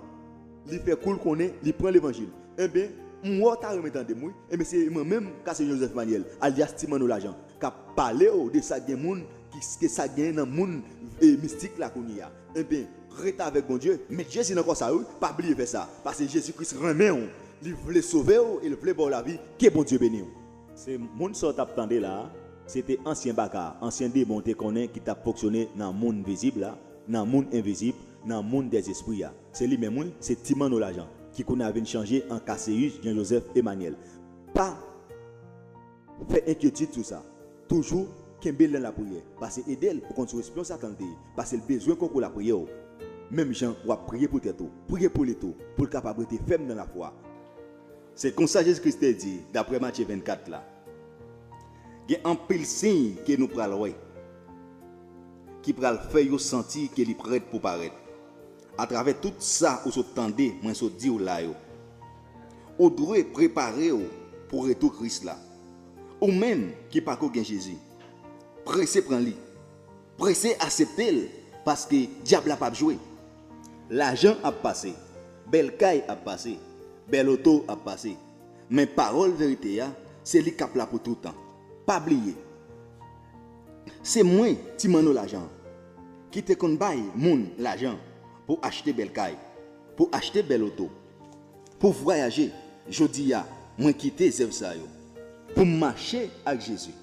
li fè kou l konnen li pran levanjil. Enben, m wè w ta renmen tande m wi. Enben, se mwen menm, Casséus Joseph Emmanuel, alyas Ti Manno Lajan, k ap pale w de sa k gen moun, ki, ke sa k gen nan moun, e, mistik la kounye a. Enben, rete avèk Bondye, met Jezi nan kò sa wi, pa bliye fè sa, paske Jezi Kris renmen w, li vle sove w e li vle ba w lavi. Ke Bondye beni w. Se moun sa w t ap tande la a, se te ansyen baka, ansyen demon te konnen ki t ap fonksyone nan moun vizib la, nan moun envizib, nan moun dèzespri a. Se li menm wi, se Ti Manno Lajan, ki kounye a vin chanje an Casséus Jean Joseph Emmanuel. Pa fè enkyetid sou sa. Toujou kenbe l nan lapriyè. Pase ede l pou konn sou espyon Satan l te ye. Pase l bezwen konkou lapriyè w. Menm jan w ap priye pou tèt ou, priye pou li tou, pou l kapab rete fèm nan lafwa. Se konsa Jezi Kris te di, daprè Matye vennkat la, gen anpil siy ke nou pral wè, ki pral fè yo santi ke li prèt pou parèt. Atravè tout sa ou sot tande mwen sot di w la yo, ou dwe prepare w pou retou Kris la. Ou menm ki pako gen Jezi, prese pran li. Prese aksepte l, paske dyab la p ap jwe. Lajan ap pase, bèl kay ap pase, bèl oto ap pase. Men pawòl verite a, se li k ap la pou toutan. Pa bliye, se mwen, Ti Manno Lajan, ki te konn bay moun lajan pou achte bèl kay, pou achte bèl oto, pou vwayaje. Jodi a, mwen kite zèv sa yo pou m mache ak Jezi,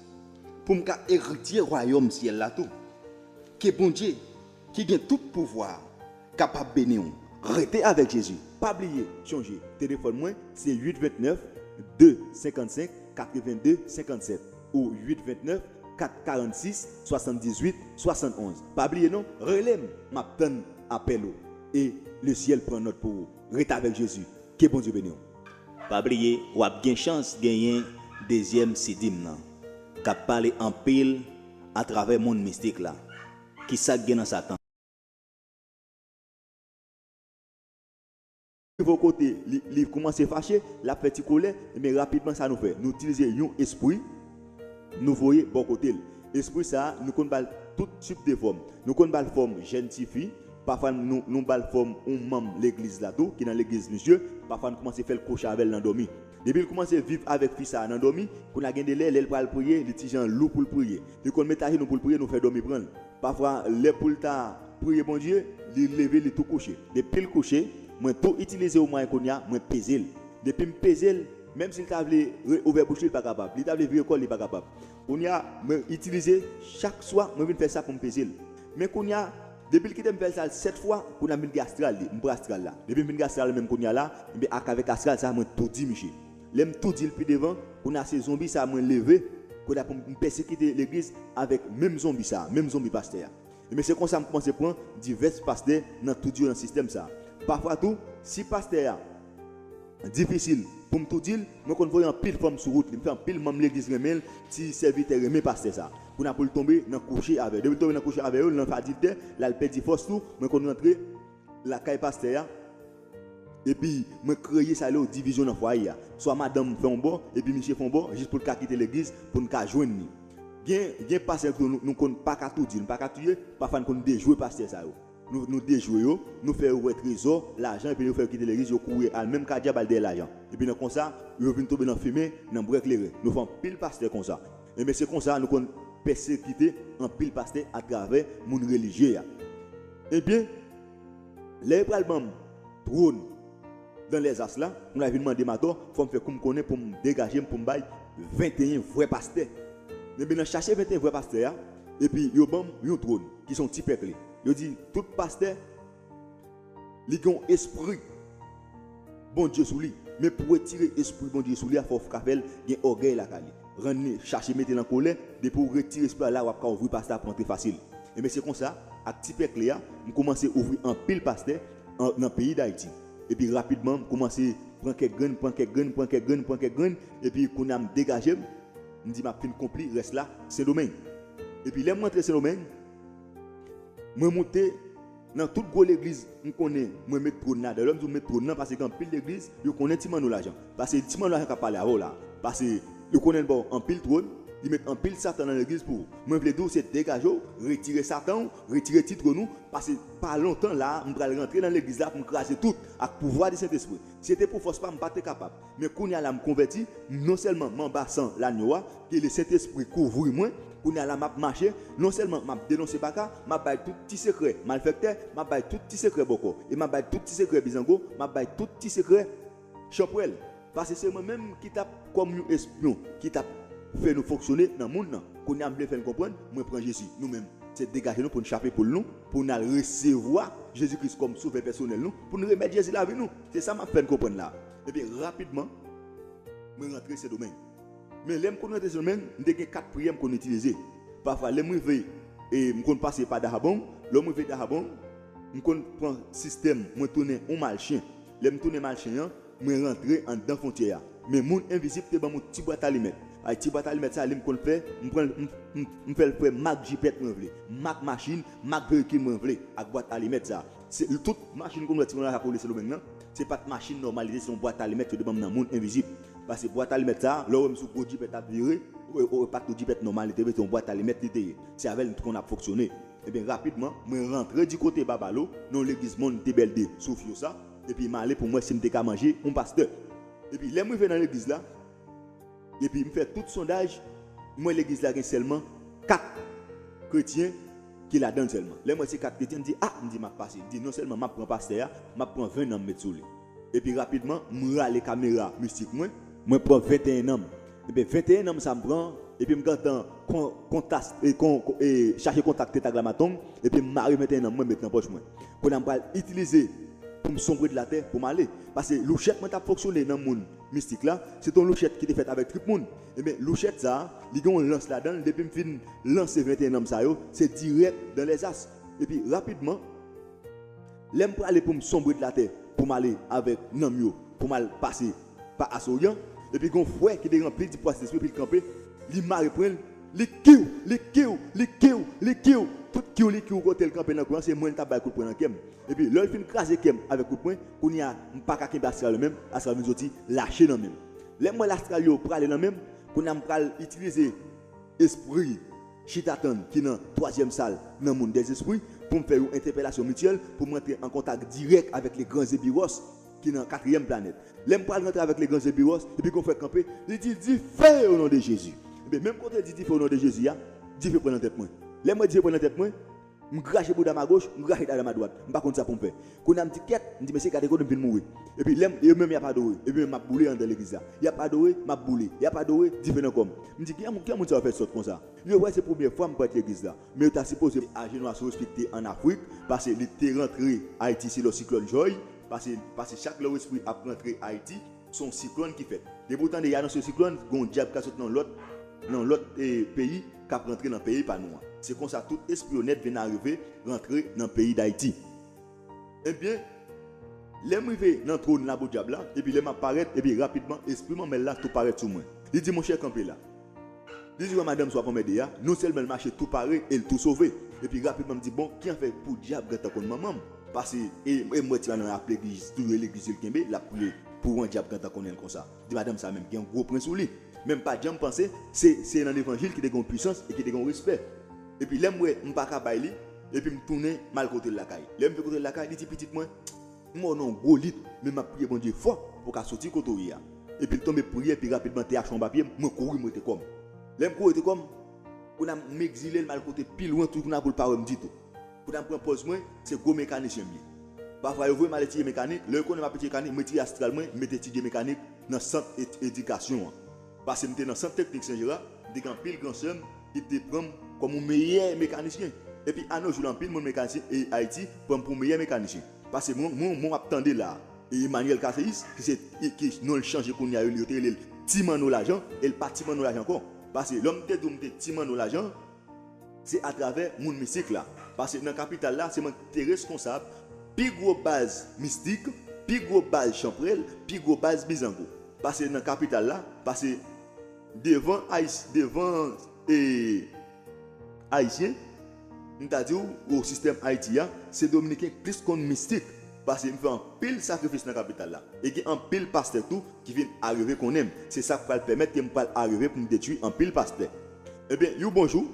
pou m ka eritye wayòm syèl la tou. Ke Bondye, ki gen tout pouvwa a, kapab beni w. Rete avèk Jezi. Pa bliye, chonje, telefòn mwen, se uit vennèf, de senkannsenk, katrevenn de senkannsèt ou uit vennèf, kat karannsis, swasanndizuit, swasannonz. Pa bliye non, rele m, m ap tann apèl ou. E le syèl pran nòt pou ou. Rete avèk Jezi. Ke Bondye beni w. Pa bliye, w ap gen chans genyen dezyèm C D m nan, k ap pale anpil atravè mond mistik la. Kisa k gen nan Satan? Rive yon kote, li, li kòmanse fache, l ap fè ti kolè, men rapidman sa nou fè? Nou itilize yon espri, nou voye bò kote l. Espri sa a, nou konn ba l tout tip de fòm. Nou konn ba l fòm jèn tifi, pafwa nou, nou ba l fòm yon manm legliz la tou, ki nan legliz misye, pafwa nou kòmanse fè l kouche avè l nan dòmi. Depi l kòmanse viv avèk fi sa a nan dòmi, kounye a gen de lè, lè l pral priye, li ti jan lou pou l priye. Li konn met ajenou pou l priye, nou fè dòmi pran l. Pafwa, lè pou l ta priye Bondye, li leve, li tou kouche. Depi l kouche, mwen tou itilize yon mwayen kounye a, mwen peze l. Depi m peze l, menm si l ta vle re-, ouvè bouch li, li pa kapab. Li ta vle vire kò l, li pa kapab. Kounye a, mwen itilize, chak swa, mwen vin fè sa pou m peze l. Men kounye a, depi l kite m fè l sa sèt fwa, kounye a m vin gen astral li, m pran astral la. Depi m vin gen astral menm kounye a la, ebyen ak avèk astral sa, mwen toudi misye. Lè m toudi l pi devan, kounye a se zonbi sa mwen leve, kounye a pou m pèsekite legliz avèk menm zonbi sa, menm zonbi pastè a. Ebyen se konsa m kòmanse pran divès pastè nan toudi yo nan sistèm sa. Pafwa tou, si pastè a difisil pou m toudi l, mwen konn voye anpil fanm sou wout li, m fè anpil manm legliz renmen l, ti sèvitè renmen pastè sa. Kounye a pou l tonbe nan kouche avè yo. Depi l tonbe nan kouche avè yo, l nan fè adiltè, l al pèdi fòs tou, mwen konn rantre lakay pastè a, epi mwen kreye sa yo divizyon nan fwaye a. Swa madanm fè yon bò, epi misye fè yon bò, jis pou l ka kite legliz, pou n ka jwenn li. Gen, gen pastè tou nou, nou konn pa ka toudi, nou pa ka touye, pafwa n konn dejwe pastè sa yo. Nou, nou dejwe yo, nou fè yo wè trezò, lajan, epi nou fè yo kite legliz, yo kouri al menm ka dyab al dèyè lajan. Epi nan konsa, yo vin tonbe nan fimen, nan bwè kleren. Nou fè anpil pastè konsa. Ebyen se konsa nou konn pèsekite anpil pastè atravè moun relijye a. Ebyen, lè yo pral ban m twòn dan lèzas la, m la vin mande m atò, fò m fè kou m konnen pou m degaje m, pou m bay venteyen vrè pastè. Ebyen nan chache venteyen vrè pastè a, epi yo ban m yon twòn, ki se yon ti pèkle. Yo di, tout pastè, li gen yon espri Bondye sou li. Men pou retire espri Bondye sou li a, fò w ka fè l gen ògèy lakay li. Rann li, chache mete l an kolè, depi w retire espri a la, w ap ka ouvri pastè a pou antre fasil. Ebyen se konsa, ak ti pèkle a, m kòmanse ouvri anpil pastè an, nan peyi Dayiti. Epi rapidman, m kòmanse pran kèk grenn, pran kèk grenn, pran kèk grenn, pran kèk grenn, epi kounye a m degaje m, m di m ap fin konpli rès la Sendomeng. Epi lè m rantre Sendomeng, mwen moute nan tout gwo legliz m konnen, mwen met twòn ladan. Lè m di w met twòn nan, paske gen anpil legliz, yo konnen ti manno lajan. Paske ti manno lajan k ap pale avè w la. Paske yo konnen l ba w anpil twòn, li met anpil satan nan legliz pou ou. Mwen vle di w se degaje w, retire satan w, retire ti twòn ou, paske pa lontan la a, m pral rantre nan legliz la pou m kraze tout ak pouvwa di Sentespri. Si se te pou fòs pa m, m pa te kapab. Men kounye a la m konvèti, non sèlman m anba san lanyo a, ke Lesentespri kouvri mwen, kounye a la m ap mache, non sèlman m ap denonse baka, m ap bay tout ti sekrè malfèktè, m ap bay tout ti sekrè bòkò, e m ap bay tout ti sekrè bizango, m ap bay tout ti sekrè chanpwèl. Paske se mwen menm ki t ap kòm yon espyon, ki t ap fè nou fonksyone nan mond nan. Kounye a m vle fè n konprann, mwen pran Jezi, nou menm. Se degaje nou pou n chape poul nou, pou n al resevwa Jezi Kris kòm sovè pèsonèl nou, pou n remèt Jezi lavi nou. Se sa m ap fè n konprann la. Epi rapidman, mwen rantre Sendomeng. Men lè m konn rantre Sendomeng, m te gen kat priyè m konn itilize. Pafwa, lè m rive, e, m konn pase pa Dahabong, lè m rive Dahabong, m konn pran sistèm, mwen tounen yon malchen. Lè m tounen malchen an, mwen rantre anndan fwontyè a. Men moun envizib te ban m yon ti bwat alimèt. Ay, ti bwat alimèt sa, li m konn fè, m pran l, m, m, m fè l fè mak jipèt mwen vle, mak machin, mak veyikil mwen vle, ak bwat alimèt sa. Se, tout machin konn wè ti moun la ka koule Sendomeng nan, se pa t machin nòmal, li te, se yon bwat alimèt yo te ban m nan moun envizib. Paske bwat alimèt sa, lè w wè m sou gwo jipèt ap vire, ou, ou, pa t yon jipèt nòmal, li te, se yon bwat alimèt li te ye. Se avè l m t konn ap fonksyone. Ebyen, rapidman, mwen rantre di kote Babalo, nan yon legliz Monte Verde, Sofiosa, epi m ale pou m wè si m te ka manje yon pastè. Epi, lè m rive nan legliz la, epi m fè tout sondaj, m wè legliz la gen sèlman kat kretyen ki ladan l sèlman. Lè m wè se kat kretyen, m di, a, m di, m ap pase. M di, non sèlman m ap pran pastè a, m ap pran ven nanm met sou li. Epi rapidman, m rale kamera mistik mwen, mwen pran venteyen nanm. Epi venteyen nanm sa m pran, epi m gentan kon, kontas, e, kon, kon, e, chache kontakte Taklamatong, epi m mare venteyen nanm mwen met nan pòch mwen. Kounye a m pral itilize pou m sonbre de la tè pou m ale. Paske louchèt mwen t ap fonksyone nan mond mistik la, se te yon louchèt ki te fèt avèk trip moun. Ebyen, louchèt sa a, li gen yon lans ladan l, depi m fin lanse venteyen nanm sa yo, se dirèk dan lèzas. Epi, rapidman, lè m prale pou m sonbre de la tè, pou m ale avèk nanm yo, pou m al pase pa Asoryan, epi gen yon frè ki te ranpli di pwa Sentespri, epi l kanpe, li mare pwen l, li kiw, li kiw, li kiw, li kiw. Tout kiw li kiw kote l kanpe nan kwen an, se mwen l t ap bay kout pwen nan kè m. Epi lè l fin kraze kè m avèk kout pwen, kounye a, m pa ka kenbe astral yo menm, astral vin soti lache nan men m. Lè m wè astral yo prale nan men m, kounye a m pral itilize espri chita tann ki nan twazyèm sal nan monn dèzespri pou m fè yon entèpelasyon mityèl, pou m rantre an kontak dirèk avèk le gran Zébiros ki nan katriyèm planèt. Lè m pral rantre avèk le gran Zébiros, epi gen yon frè kanpe, li di, dife o non de Jezi. Ebyen, menm kote l di dife o non de Jezi a, dife pran nan tèt mwen. Lè m wè dife pran nan tèt mwen, m krache bouda m agoch, m krache dada m adwat. M pa konn sa pou m fè. Kounye a m di, kèt, m di, mesye, gade kote m vin mouri. Epi lè m, yo menm y ap adore, epi m ap boule anndan legliz la. Y ap adore, m ap boule. Y ap adore, dife nan kò m. M di, kijan moun sa yo fè sòt konsa? Yo wè se premyè fwa m prèt legliz la. Men yo ta sipoze ajenou asou respekte an Afrik, paske li te rantre Ayiti se lè siklòn Joy, paske, paske chak lè espri ap rantre Ayiti, se yon siklòn ki fèt. Depi w tande y anonse siklòn, gen yon dyab ka sot nan lòt, nan lòt eh, peyi k ap rantre nan peyi pa nou an. Se konsa tout espri yo nèt vin arive rantre nan peyi Dayiti. Ebyen, lè m rive nan twòn labodyab la, epi lè m ap parèt, epi rapidman, espri manmèl la tou parèt sou mwen. Li di, monchè, kanpe la. Li di, wè madanm sa w ap anmède a, non sèlman l mache tou pare e l tou sove. Epi rapidman, m di, bon, ki an fè pou dyab gentan konn manman m? Pase, e, e m wè ti madanm ap legliz, tou legliz li kenbe, l ap priye pou yon dyab gentan konnen l konsa. Di madanm sa menm gen yon gwo pwen sou li. Men m pa t janm panse se, se nan levanjil ki te gen yon pwisans e ki te gen yon respè. Epi lè m wè m pa ka bay li, epi m tounen m al kote l lakay. Lè m vin kote l lakay, li di pitit mwen, m wè w nan yon gwo lit, men m ap priye Bondye fò pou w ka soti kote w ye a. Epi l tonbe priye, epi rapidman te achte yon papye, mwen kouri m rete kò m. Lè m kouri rete kò m, kounye a m egzile l, m al kote pi lwen, tou kounye a pou l pa wè m ditou. Kounye a m pran pòz mwen, se gwo mekanisyen m ye. Pafwa yo voye m al etidye mekanik, lè yo konnen m ap etidye mekanik, m retire astral mwen, m mete etidye mekanik nan sant et- edikasyon an. Pase m te nan sant teknik Sen Jera, m te gen anpil gran sè m ki te pran m kòm yon meyè mekanisyen. Epi anojou la, anpil moun mekanisyen e Ayiti pran m pou meyè mekanisyen. Pase mwen, mwen, mwen w ap tande la a, e Emmanuel Caceres, ki se, ki non l chanje kounye a, yo te rele l Ti Manno Lajan, e l pa Ti Manno Lajan ankò. Pase lè m te di w m te Ti Manno Lajan, se atravè moun mistik la. Pase nan kapital la, se mwen ki te reskonsab pi gwo baz mistik, pi gwo baz chanpwèl, pi gwo baz bizango. Pase nan kapital la, pase devan Ayis, devan e, Ayisyen, m ta di w, o sistèm Ayiti a, se Dominiken k plis konn mistik. Pase m fè anpil sakrifis nan kapital la. E gen anpil pastè tou ki vin arive konnen m. Se sa k pral pèmèt ke m pral arive pou m detwi anpil pastè. Ebyen, yon bon jou,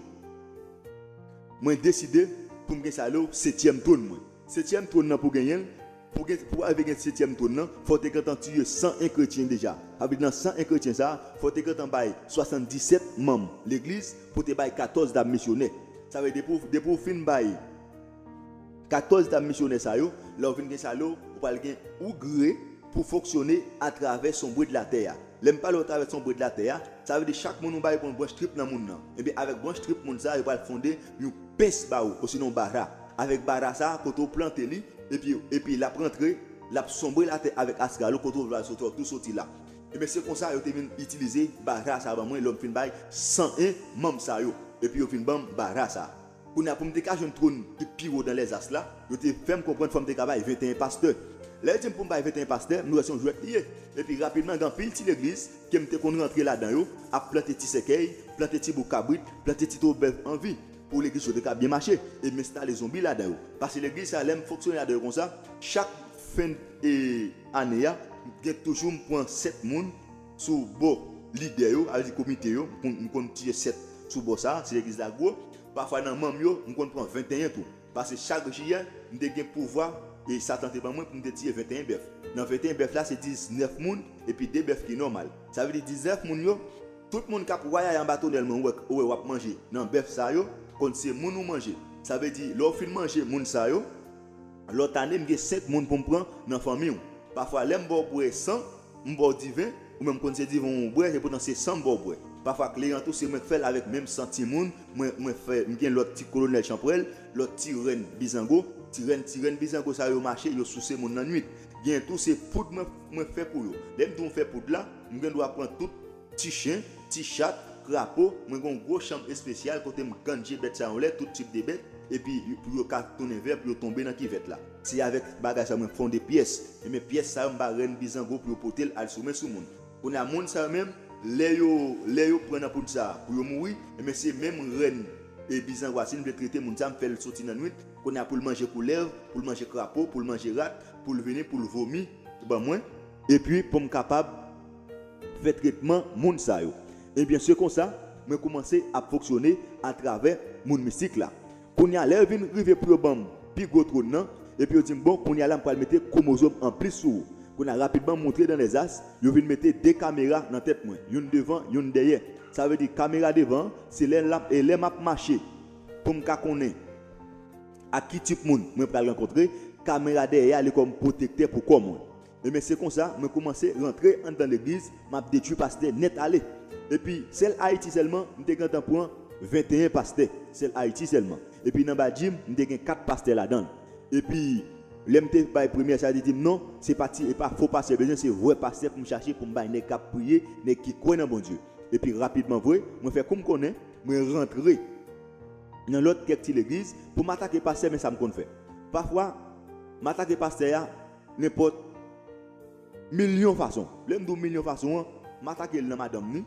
mwen deside pou m gen sa yo setyèm twòn mwen. Setyèm twòn nan pou genyen l, pou gen, pou arive gen setyèm twòn nan, fò w te gentan tiye san en kretyen deja. Sa vle di nan san en kretyen sa a, fò w te gentan bay swasanndisèt manm legliz pou te bay katòz dam misyonè. Sa vle di depi w, depi w fin bay katòz dam misyonè sa yo, lè w vin gen sa yo, ou pral gen ou gre pou fonksyone atravè sonbre de la tè a. Lè m pale atravè sonbre de la tè a, sa vle di chak moun ou bay pran branch trip nan moun nan. Ebyen, avèk branch trip moun sa, yo pral fonde yon pens ba ou, osinon bara. Avèk bara sa, kote w plante li, epi, epi l ap rantre, l ap sonbre latè avèk astral ou, kote w vle al soti, w tou soti la. Ebyen, se konsa yo te vin itilize bara sa ban mwen, lè m fin bay san en manm sa yo. Epi yo vin ban m bara sa. Kounye a, pou m te ka jwenn twòn ki pi wo dan lèzas la, yo te fè m konprann fò m te ka bay venteyen pastè. Lè yo di m pou m bay venteyen pastè, m wè se yon jwèt li ye. Epi rapidman, gen anpil ti legliz ke m te konn rantre ladan yo, ap plante ti sèkèy, plante ti bouk kabrit, plante ti twouvo bèf an vi, pou legliz yo te ka byen mache, e m enstale zonbi ladan yo. Pase legliz sa, lè m fonksyone ladan yo konsa, chak fen e, ane a, gen toujou m pran sèt moun sou bò lidè yo, sa vle di komite yo, m konn, m konn tiye sèt sou bò sa, si legliz la gwo, pafwa nan manm yo, m konn pran venteyen tou. Pase chak jiyè, m te gen pouvwa, e Satan te ban mwen pou m te tiye venteyen bèf. Nan venteyen bèf la, se diznèf moun, epi de bèf ki nòmal. Sa vle di diznèf moun yo, tout moun k ap wayay anba tonèl mwen, ou wè, ou wè w ap manje nan bèf sa yo, konn se moun ou manje. Sa vle di, lè w fin manje moun sa yo, lòt ane, m gen senk moun pou m pran nan fanmi w. Pafwa, lè m ba w bwè san, m ba w diven, ou menm konn se diven w bwè, epoutan se san m ba w bwè. Pafwa, kleyan tou, se mwen k fè l avèk menm san timoun, mwen, mwen fè, m gen lòt ti kolonèl chanpwèl, lòt ti rèn bizango, ti rèn, ti rèn bizango sa yo mache, yo souse moun nan nwit. Gen tou, se poud mwen, mwen fè pou yo. Lè m di w m fè poud la, m gen dwa pran tout ti chen, ti chat, krapo, mwen gen yon gwo chanm espesyal kote m ganje bèt sa yo anlè, tout tip de bèt, epi pou yo ka tounen vè, pou yo tonbe nan kivèt la. Se avèk bagay sa mwen fonde pyès. Ebyen, pyès sa yo, m ba rèn bizango pou yo pote l al sou men sou moun. Kounye a, moun sa yo menm, lè yo, lè yo pran nan poud sa pou yo mouri, ebyen, se menm rèn e bizango a, si n vle trete moun sa, m fè l soti nan nwit. Kounye a, pou l manje koulèv, pou l manje krapo, pou l manje rat, pou l vini, pou l vomi ban mwen, epi pou m kapab fè tretman moun sa yo. Ebyen, se konsa, mwen kòmanse ap fonksyone atravè moun mistik la. Kounye a, lè yo vin rive pou yo ban m pi gwo twòn nan, epi yo di m, bon, kounye a la, m pral mete kwomozòm anplis sou ou. Kounye a, rapidman, m montre dans les astres, yo vin mete de kamera nan tèt mwen, youn devan, youn dèyè. Sa vle di, kamera devan an, se lè l ap, e lè m ap mache, pou m ka konnen ak ki tip moun mwen pral rankontre, kamera dèyè a, li kòm pwotektè pou kò mwen. Ebyen, se konsa, mwen kòmanse rantre anndan legliz, m ap detwi pastè nèt ale. Epi, sèl Ayiti sèlman, m te gentan pran venteyen pastè, sèl Ayiti sèlman. Epi, nan badji m, m te gen kat pastè ladan l. Epi, lè m te bay premyè sa, li di m, non, se pa ti, e pa fo pastè bezwen, se vrè pastè pou m chache, pou m bay nèg k ap priye, nèg ki kwè nan Bondye. Epi, rapidman vre, mwen fè kou m konnen, mwen rantre nan lòt kèk ti legliz pou m atake pastè, men sa m konn fè. Pafwa, m atake pastè a nenpòt milyon fason. Lè m di w milyon fason an, m atake l nan madanm ni.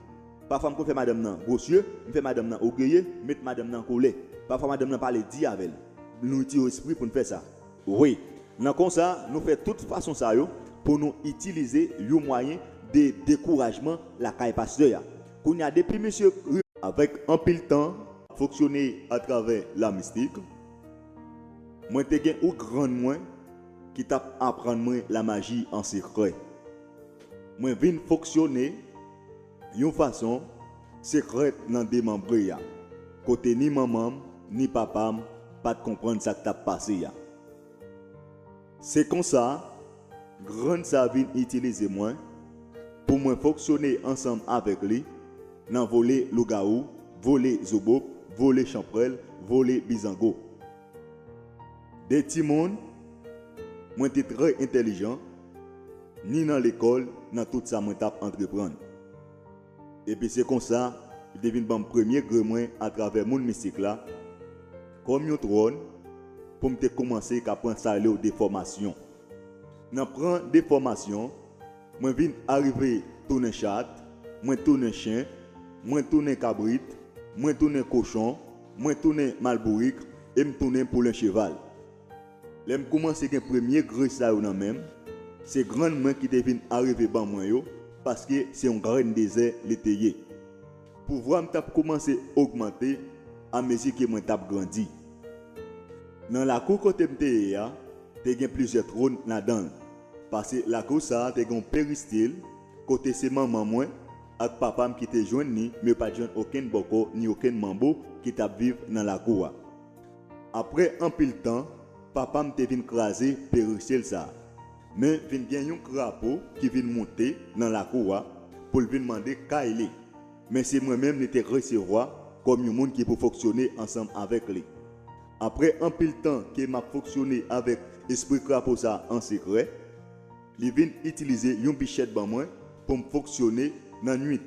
Pafwa, m konn fè madanm nan gwosye, m fè madanm nan ògeye, m met madanm nan an kolè. Pafwa, madanm nan pale di avè l. Nou itilize espri pou n fè sa. Wi, nan konsa, nou fè tout fason sa yo pou nou itilize yon mwayen de dekourajman lakay pastè a. Kounye a, depi misye avèk anpil tan, fonksyone atravè lamistik, mwen te gen yon grann mwen ki t ap aprann mwen lamaji an sekrè. Mwen vin fonksyone yon fason sekrè nan demanbre a, kote ni manman m, ni papa m pa t konprann sa k t ap pase a. Se konsa, grann sa vin itilize mwen pou mwen fonksyone ansanm avèk li nan vole lougawou, vole zobop, vole chanpwèl, vole bizango. De timoun, mwen te trè entèlijan, ni nan lekòl, nan tout sa mwen t ap antreprann. Epi se konsa, li te vin ban m premye gre mwen atravè moun mistik la, kòm yon twòn, pou m te kòmanse ka pran sa yo rele de fòmasyon. Nan pran de fòmasyon, mwen vin arive tounen chat, mwen tounen chen, mwen tounen kabrit, mwen tounen kochon, mwen tounen malbourik, e m tounen poulen cheval. Lè m kòmanse gen premye gre sa yo nan men m, se grann mwen ki te vin arive ban mwen yo, paske se yon grenn dezè li te ye. Pouvwa m t ap kòmanse ogmante amezi ke mwen t ap grandi. Nan lakou kote m te ye a, te gen plizyè twòn ladan l, paske lakou sa a te gen yon peristil kote se manman mwen ak papa m ki te jwenn li, men yo pa t jwenn okenn bòkò ni okenn manbo ki t ap viv nan lakou a. Apre anpil tan, papa m te vin kraze peristil sa a. Men vin gen yon krapo ki vin monte nan lakou a pou l vin mande kay li. Men se mwen menm li te resevwa kòm yon moun ki pou fonksyone ansanm avèk li. Apre anpil tan ke m ap fonksyone avèk espri krapo sa a an sekrè, li vin itilize yon bichèt ban mwen pou m fonksyone nan nwit.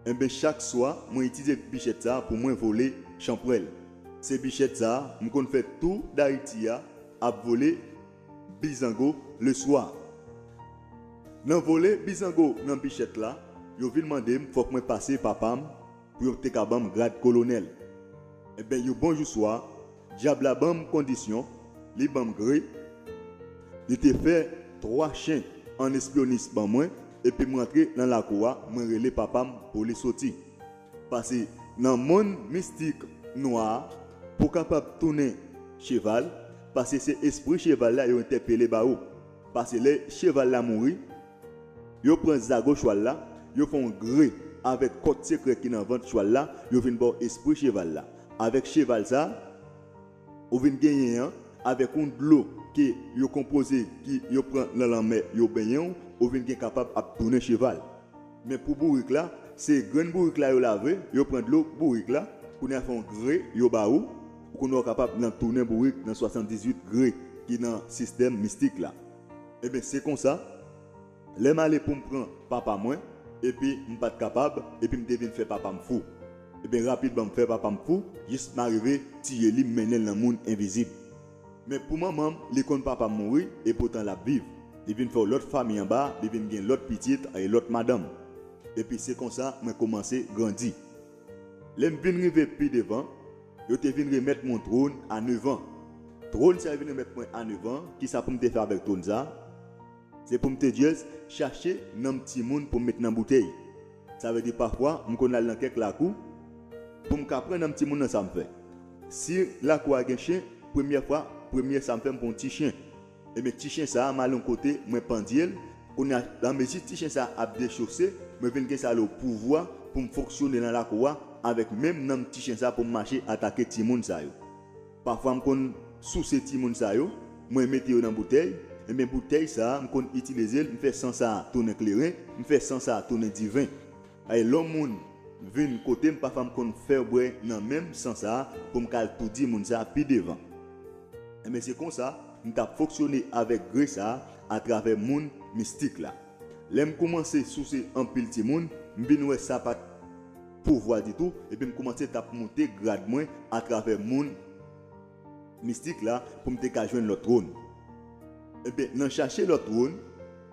Enben, chak swa, mwen itilize bichèt sa a pou mwen vole chanpwèl. Se bichèt sa a, m konn fè tou Dayiti a ap vole bizango leswa. Nan vole bizango nan bichèt la, yo vin mande m fòk mwen pase papa m pou yo te ka ban m grad kolonèl. Enben, yon bon jou swa, dyab la ban m kondisyon, li ban m gre, li te fè twa chen an espyonis ban mwen, epi m rantre nan lakou a, mwen rele papa m pou li soti. Paske nan monn mistik nwa a, pou w kapab tounen cheval, paske se espri cheval la yo entèpele ba ou. Paske lè cheval la mouri, yo pran zago chwal la, yo fè yon gre avèk kòd sekrè ki nan vant chwal la, yo vin ba w espri cheval la. Avèk cheval sa, ou vin genyen an, avèk yon dlo ke yo konpoze, ki yo pran nan lanmè, yo benyen w, ou vin gen kapab ap tounen cheval. Men pou bourik la, se grenn bourik la yo lave, yo pran dlo bourik la, kounye a fè yon gre yo ba ou, pou kounye a w kapab nan tounen bourik nan swasanndizuit gre ki nan sistèm mistik la. Enben, se konsa, lè m ale pou m pran papa mwen, epi m pa t kapab, epi m te vin fè papa m fou. Ebyen, rapidman m fè papa m fou, jis m arive tiye li, m mennen l nan monn envizib. Men pou manman m, li konn papa m mouri, epoutan l ap viv. Li vin fè yon lòt fanmi anba, li vin gen lòt pitit e lòt madanm. Epi se konsa mwen kòmanse grandi. Lè m vin rive pi devan, yo te vin remèt mwen yon twòn a nevan. Twòn sa yo vin remèt mwen a nevan, kisa pou m te fè avèk twòn sa? Se pou m te just chache nanm timoun pou m met nan boutèy. Sa vle di pafwa, m konn al nan kèk lakou pou m ka pran nanm timoun nan sa m fè. Si lakou a gen chen, premyè fwa, premyè sa m fè, m pran yon ti chen. Ebyen, ti chen sa a, m al yon kote, mwen pandye l. Kounye a, lanmezi ti chen sa a ap dechose, mwen vin gen sa yo pouvwa pou m fonksyone nan lakou a avèk menm nanm ti chen sa a pou m mache atake timoun sa yo. Pafwa, m konn souse timoun sa yo, mwen mete yo nan boutèy. Ebyen, boutèy sa a, m konn itilize l, m fè san sa a tounen kleren, m fè san sa a tounen diven. Ay, lè yon moun vin kote m, pafwa m konn fè bwè nan menm san sa a pou m ka al toudi moun sa a pi devan. Ebyen, se konsa m t ap fonksyone avèk gre sa a atravè monn mistik la. Lè m kòmanse souse anpil timoun, m vin wè sa pa t pouvwa ditou, epi m kòmanse t ap moute grad mwen atravè monn mistik la pou m te ka jwenn lòt twòn. Ebyen, nan chache lòt twòn,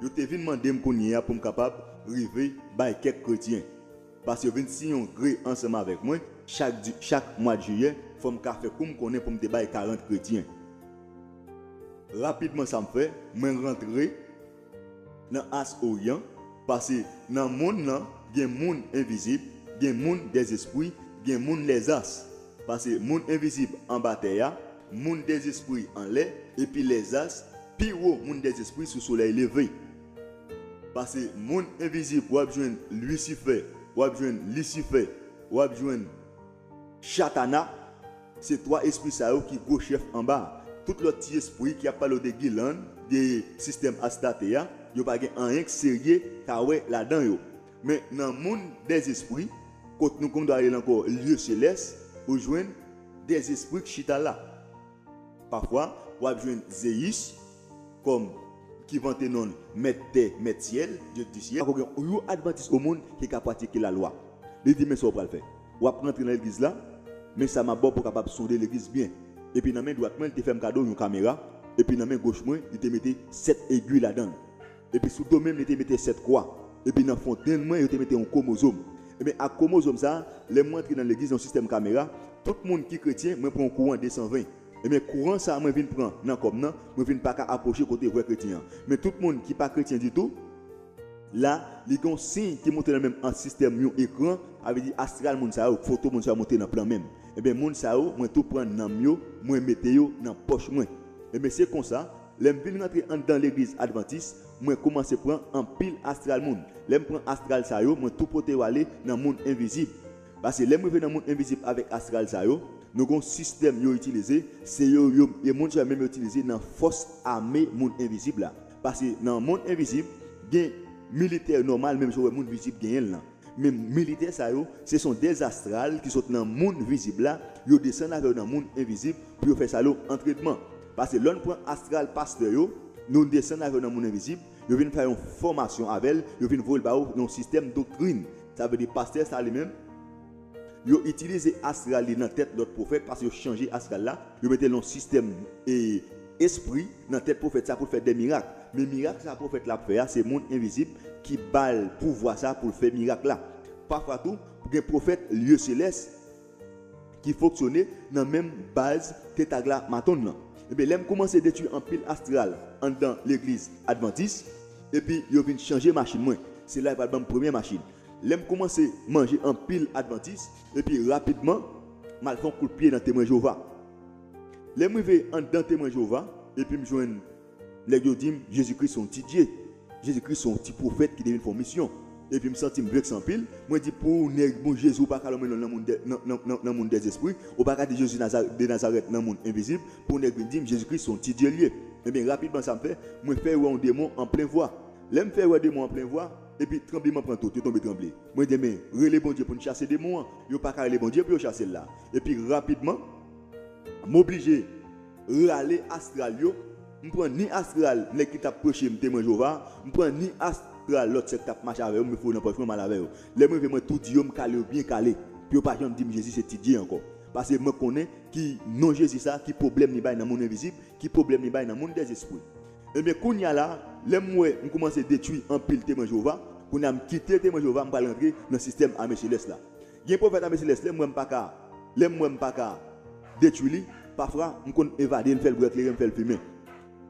yo te vin mande m kounye a pou m kapab rive bay kèk kretyen. Paske yo vin siyen yon gre ansanm avèk mwen, chak di, chak mwa de jiyè, fò m ka fè kou m konnen pou m te bay karant kretyen. Rapidman sa m fè, mwen rantre nan as oryan, paske nan monn nan, gen moun envizib, gen moun dèzespri, gen moun lèzas. Paske moun envizib anba tè a, moun dèzespri anlè, epi lèzas, pi wo moun dèzespri sou solèy leve. Paske moun envizib, w ap jwenn Lisifè, w ap jwenn Lisifè, w ap jwenn Chatana, se twa espri sa yo ki gwo chèf anba a. Tout lòt ti espri ki ap pale w de gilann, de sistèm Astarte a, yo pa gen anyen k serye ka wè ladan yo. Men nan monn dèzespri, kot nou konn rele l ankò lye selès, ou jwenn dèzespri k chita la. Pafwa, w ap jwenn Zeyis kòm ki vante non l mèt tè, mèt syèl, dye di syèl. Pako gen yon advantis o monn ki ka pratike lalwa. Li di, men sa w pral fè. W ap rantre nan legliz la, men sa m ap ba w pou w kapab sonde legliz byen. Epi nan men dwat mwen, li te fè m kado yon kamera, epi nan men goch mwen, li te mete sèt egwi ladan l. Epi sou do men m, li te mete sèt kwa. Epi nan fontenn mwen, yo te mete yon kwomozòm. Ebyen, ak kwomozòm sa a, lè m rantre nan legliz, yon sistèm kamera, tout moun ki kretyen, mwen pran yon kouran de san ven. Ebyen, kouran sa a mwen vin pran nan kò m nan, mwen vin pa ka apwoche kote vrè kretyen an. Men tout moun ki pa kretyen ditou, la, li gen yon siy ki montre nan menm an sistèm yon ekran, sa vle di astral moun sa yo, foto moun sa yo monte nan plan menm. Ebyen, moun sa yo, mwen tou pran nanm yo, mwen mete yo nan pòch mwen. Ebyen, se konsa, lè m vin rantre anndan legliz advantis, mwen kòmanse pran anpil astral moun. Lè m pran astral sa yo, mwen tou pote yo ale nan monn envizib. Paske lè m rive nan monn envizib avèk astral sa yo, nou gen yon sistèm yo itilize, se yo, yo, e moun sa yo menm yo itilize nan fòs ame monn envizib la. Paske nan monn envizib, gen militè nòmal, menm jan w wè moun vizib genyen l lan. Men militè sa yo, se son dèz astral ki sot nan monn vizib la, yo desann avè yo nan monn envizib pou yo fè sa yo antrenman. Paske lè n pran astral pastè yo, nou desann avè yo nan monn envizib, yo vin fè yon fòmasyon avè l, yo vin voye l ba ou nan yon sistèm doktrin. Sa vle di pastè sa li menm, yo itilize astral li nan tèt lòt pwofèt, paske yo chanje astral la, yo mete l nan yon sistèm, e, espri nan tèt pwofèt sa pou l fè de mirak. Men mirak sa pwofèt la ap fè a, se monn envizib ki ba l pouvwa sa pou l fè mirak la. Pafwa tou, gen pwofèt lye selès ki fonksyone nan menm baz Tetragramatòn lan. Ebyen, lè m kòmanse detwi anpil astral anndan legliz advantis, epi yo vin chanje machin mwen. Se la yo pral ban m premye machin. Lè m kòmanse manje anpil advantis, epi rapidman, m al fè yon kout pye nan Temwen Jewova. Lè m rive anndan Temwen Jewova, epi m jwenn nèg yo di m, Jezikri se yon ti Dye. Jezikri se yon ti pwofèt ki te vin fè yon misyon. Epi m santi m vekse anpil. Mwen di, pou nèg, bon, Jezi, ou pa ka lonmen non l nan monn dè, nan, nan, nan, nan monn dèzespri. Ou pa ka di Jezi Naza-, de Nazarèt nan monn envizib. Pou nèg vin di m, Jezikri se yon ti Dye l ye. Ebyen, rapidman sa m fè, mwen fè wè yon demon an plen vwa. Lè m fè wè demon an plen vwa, epi tranbleman pran tout, yo tonbe tranble. Mwen di, men, rele Bondye pou n chase demon an. Yo pa ka rele Bondye pou yo chase l la. Epi rapidman, m oblije rale astral yo. M pran ni astral nèg ki t ap preche m, Temwen Jewova, m pran ni astral lòt sèk k t ap mache avè yo, m foure nan pòch mwen, m al avè yo. Lè m rive, mwen tou di yo, m kale yo byen kale. Pou yo pa janm di m Jezi se Ti Dye ankò. Paske mwen konnen ki non Jezi sa, ki pwoblèm li bay nan monn envizib, ki pwoblèm li bay nan monn dèzespri. Ebyen, kounye a la, lè m wè m kòmanse detwi anpil Temwen Jewova, kounye a m kite Temwen Jewova, m pral rantre nan sistèm ame selès la. Gen pwofèt ame selès, lè m wè m pa ka, lè m wè m pa ka detwi li, pafwa, m konn evade l, m fè l bwè kleren, m fè l fimen.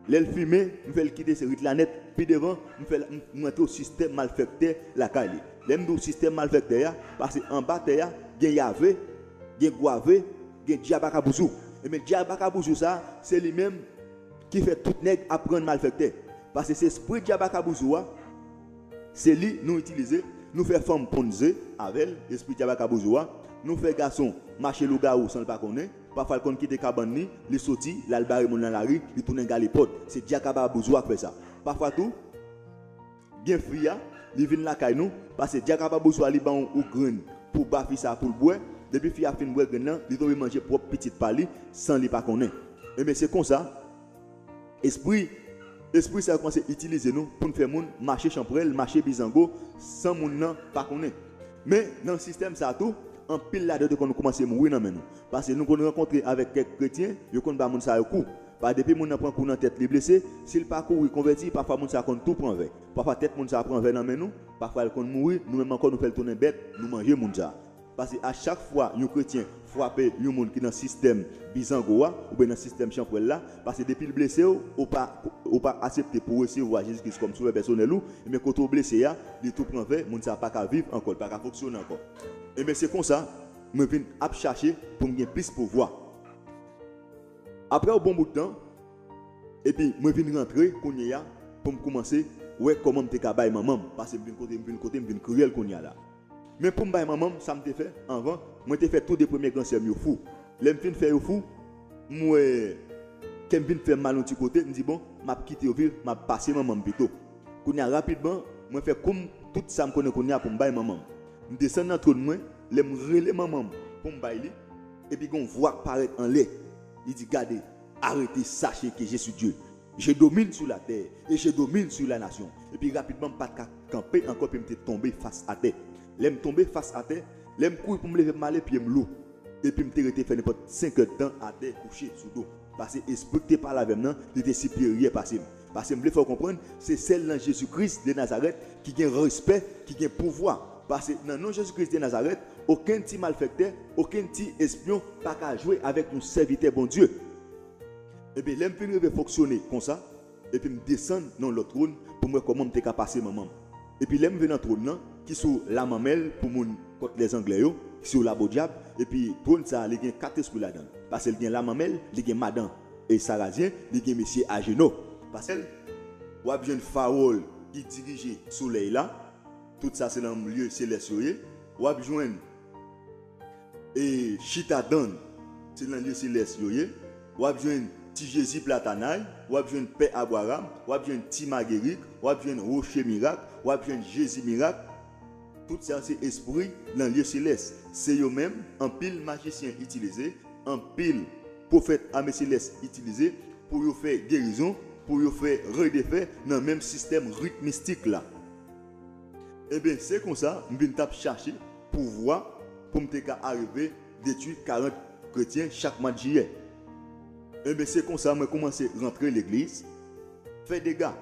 Lè l fimen, m fè l kite se rit la nèt. Pi devan, m fè l, m, m rantre w sistèm malfèktè lakay li. Lè m di w sistèm malfèktè a, paske anba tè a, gen Yave, gen Gwave, gen dyab a kabouzou. Ebyen, dyab a kabouzou sa, se li menm ki fè tout nèg ap rann malfèktè. Paske se espri dyab a kabouzou a, se li nou itilize, nou fè fanm ponn ze avè l, espri dyab a kabouzou a, nou fè gason mache lougawou san l pa konnen, pafwa l konn kite kabann li, li soti, l al bare moun nan lari, li tounen galipòt. Se dyab a kabouzou a k fè sa. Pafwa tou, gen fi a, li vin lakay nou, paske dyab a kabouzou a li ban w ou grenn pou ba fi sa pou l bwè, depi fi a fin bwè grenn nan, li tonbe manje pwòp pitit pa li, san li pa konnen. Ebyen, se konsa, espri, espri sa yo kòmanse itilize nou pou n fè moun mache chanpwèl, mache bizango, san moun nan pa konnen. Men, nan sistèm sa tou, anpil ladan yo te konn kòmanse mouri nan men nou. Paske nou konn rankontre avèk kèk kretyen, yo konn ba moun sa yo kou. Pa depi moun nan pran kou nan tèt li blese, si l pa kouri konvèti, pafwa moun sa konn tou pran vè. Pafwa tèt moun sa pran vè nan men nou, pafwa l konn mouri, nou menm ankò nou fè l tounen bèt, nou manje moun sa. Paske a chak fwa yon kretyen frape yon moun ki nan sistèm bizango a, oubyen nan sistèm chanpwèl la, paske depi l blese w, ou pa, ou pa aksepte pou w resevwa Jezi Kris kòm Sovè pèsonèl ou, ebyen kote w blese a, li tou pran vè, moun sa pa ka viv ankò, li pa ka fonksyone ankò. Ebyen se konsa, mwen vin ap chache pou m gen plis pouvwa. Apre yon bon bout tan, epi mwen vin rantre kounye a pou m kòmanse wè kòman m te ka bay manman m, paske m vin kote, m vin kote, m vin kriyèl kounye a la. Men pou m bay manman m, sa m te fè anvan, mwen te fè tou de premye gran sè m yo fou. Lè m fin fè yo fou, m wè kè m vin fè m mal yon ti kote, m di bon, m ap kite yo viv, m ap pase manman m pito. Kounye a rapidman, mwen fè kou m, tout sa m konnen kounye a pou m bay manman m. M desann nan twòn mwen, lè m rele manman m pou m bay li, epi gen yon vwa k parèt anlè. Li di, gade, arrêtez, sachez que je suis Dieu. Je domine sur la terre et je domine sur la nation. Epi rapidman, m pa t ka kanpe ankò, epi m te tonbe fas atè. Lè m tonbe fas atè, lè m kouri pou m leve m ale, pye m lou. Epi m te rete fè nenpòt senk èdtan atè kouche sou do. Paske espri k te pale avè m nan, li te siperyè pase m. Paske m vle fè w konprann, se sèl nan Jezi Kris de Nazarèt ki gen respè, ki gen pouvwa. Paske nan non Jezi Kris de Nazarèt, okenn ti malfèktè, okenn ti espyon pa ka jwe avèk yon sèvitè Bondye. Ebyen, lè m fin rive fonksyone konsa, epi m desann nan lòt twòn pou m wè kòman m te ka pase manman m. Epi lè m rive nan twòn nan, ki sou lamanmèl pou moun kòt lèzanglè yo, ki sou labodyab, epi twòn sa a, li gen kat espri ladan l. Paske l gen lamanmèl, li gen madan e sarazyen, li gen mesye ajeno. Paske w ap jwenn fawòl ki dirije solèy la, tout sa se nan lye selès yo ye. W ap jwenn e chita dann, se nan lye selès yo ye. W ap jwenn Ti Jezi Platanay, w ap jwenn Pè Abraram, w ap jwenn Ti Magerik, w ap jwenn Woche Mirak, w ap jwenn Jezi Mirak. Tout sa se espri nan lye selès. Se yo menm, anpil majisyen itilize, anpil pwofèt ame selès itilize pou yo fè gerizon, pou yo fè redefè nan menm sistèm rit mistik la. Ebyen, se konsa, m vin t ap chache pouvwa pou m te ka arive detwi karant kretyen chak mwa jiyè. Ebyen, se konsa mwen kòmanse rantre legliz, fè dega.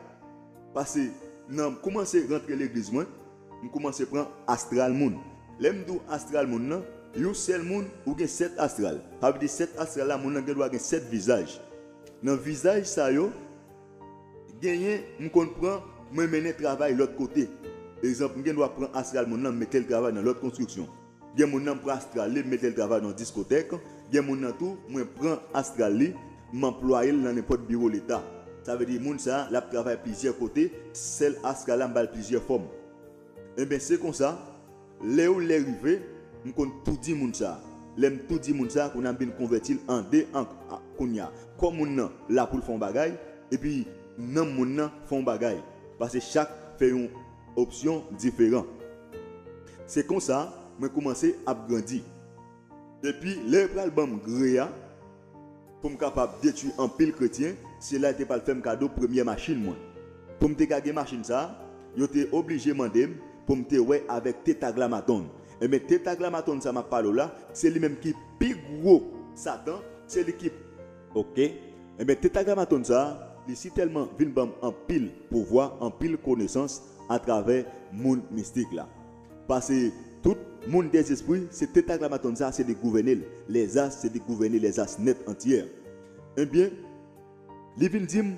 Paske nan m kòmanse rantre legliz mwen, m kòmanse pran astral moun. Lè m di w astral moun nan, yon sèl moun, ou gen sèt astral. Sa vle di sèt astral la, moun nan gen dwa gen sèt vizaj. Nan vizaj sa yo, genyen, m konn pran, mwen mennen travay lòt kote. Egzanp, m gen dwa pran astral moun nan, m mete l travay nan lòt konstriksyon. Gen moun nan, m pran astral li, m mete l travay nan diskotèk. Gen moun nan tou, mwen pran astral li, m anplwaye l nan nenpòt biwo leta. Sa vle di, moun sa a, l ap travay plizyè kote, sèl astral la, m ba l plizyè fòm. Ebyen, se konsa, lè yo lè rive, m konn tou di moun sa a. Lè m tou di moun sa a, kounye a m vin konvèti l an de an a, kounye a. Kò moun nan la pou l fè yon bagay, epi nanm moun nan fè yon bagay. Paske chak fè yon opsyon diferan. Se konsa, mwen kòmanse ap grandi. Epi, lè yo pral ban m gre a, pou m kapab detwi anpil kretyen, se la yo te pral fè m kado premyè machin mwen. Pou m te ka gen machin sa a, yo te oblije mande m pou m te wè avèk Tetaglamaton. Ebyen, Tetagramaton sa m ap pale w la, se li menm ki pi gwo Satan, se li ki, oke. Ebyen, Tetagramaton sa, li si tèlman vin ban m anpil pouvwa, anpil konesans atravè moun mistik la. Paske tout moun dèzespri, se Tetagramaton sa, se li gouvène l. Lèzas, se li gouvène lèzas nèt antyè. Ebyen, li vin di m,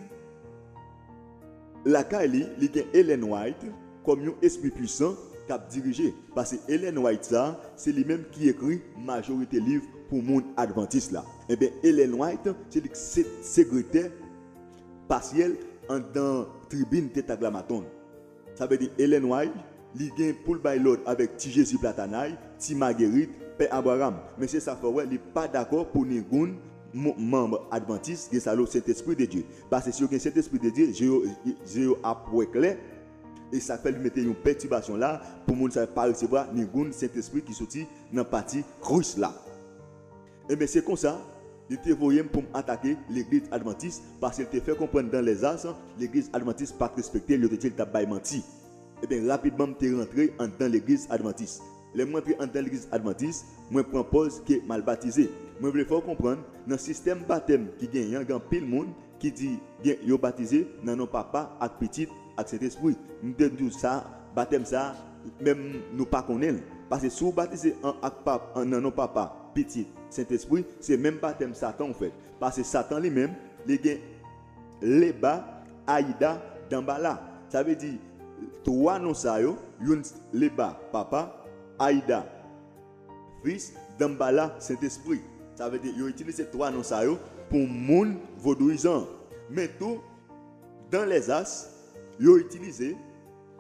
lakay li, li gen Ellen White kòm yon espri pwisan k ap dirije. Paske Ellen White sa, se li menm ki ekri majorite liv pou moun advantis la. Ebyen, Ellen White, se li ki se-, sekretè pasyèl anndan tribin Tetagramaton. Sa vle di Ellen White, li gen pou l bay lòd avèk Ti Jezi Platanay, Ti Magerit, Pè Abraram. Men se sa fè w wè, li pa dakò pou ningoun mo-, manm advantis gen sa lo Sentespri de Dye. Paske si yo gen Sentespri de Dye, je yo, je yo ap wè klè. E sa fè li mete yon pètibasyon la pou moun sa yo pa resevwa ningoun Sentespri ki soti nan pati Kris la. Ebyen, se konsa, li te voye m pou m atake legliz advantis, paske li te fè konprann dan lèzas, legliz advantis pa t respekte l, yo te di l t ap bay manti. Ebyen, rapidman, m te rantre anndan legliz advantis. Lè m rantre anndan legliz advantis, mwen pran pòz ke m al batize. Mwen vle fè w konprann, nan sistèm batèm ki genyen an, gen anpil moun ki di gen, yo batize nan non Papa ak Pitit ak Sentespri. M te di w sa, batèm sa, menm nou pa konnen l. Paske si w batize an, ak pap, an, nan non Papa, Pitit, Sentespri, se menm batèm Satan w fèt. Paske Satan li menm, li gen Leba, Ayida, Danbala. Sa vle di, twa non sa yo, youn Leba, Papa, Ayida, Fis, Danbala, Sentespri. Sa vle di, yo itilize twa non sa yo pou moun vodouyizan. Men tou, dan lèzas, yo itilize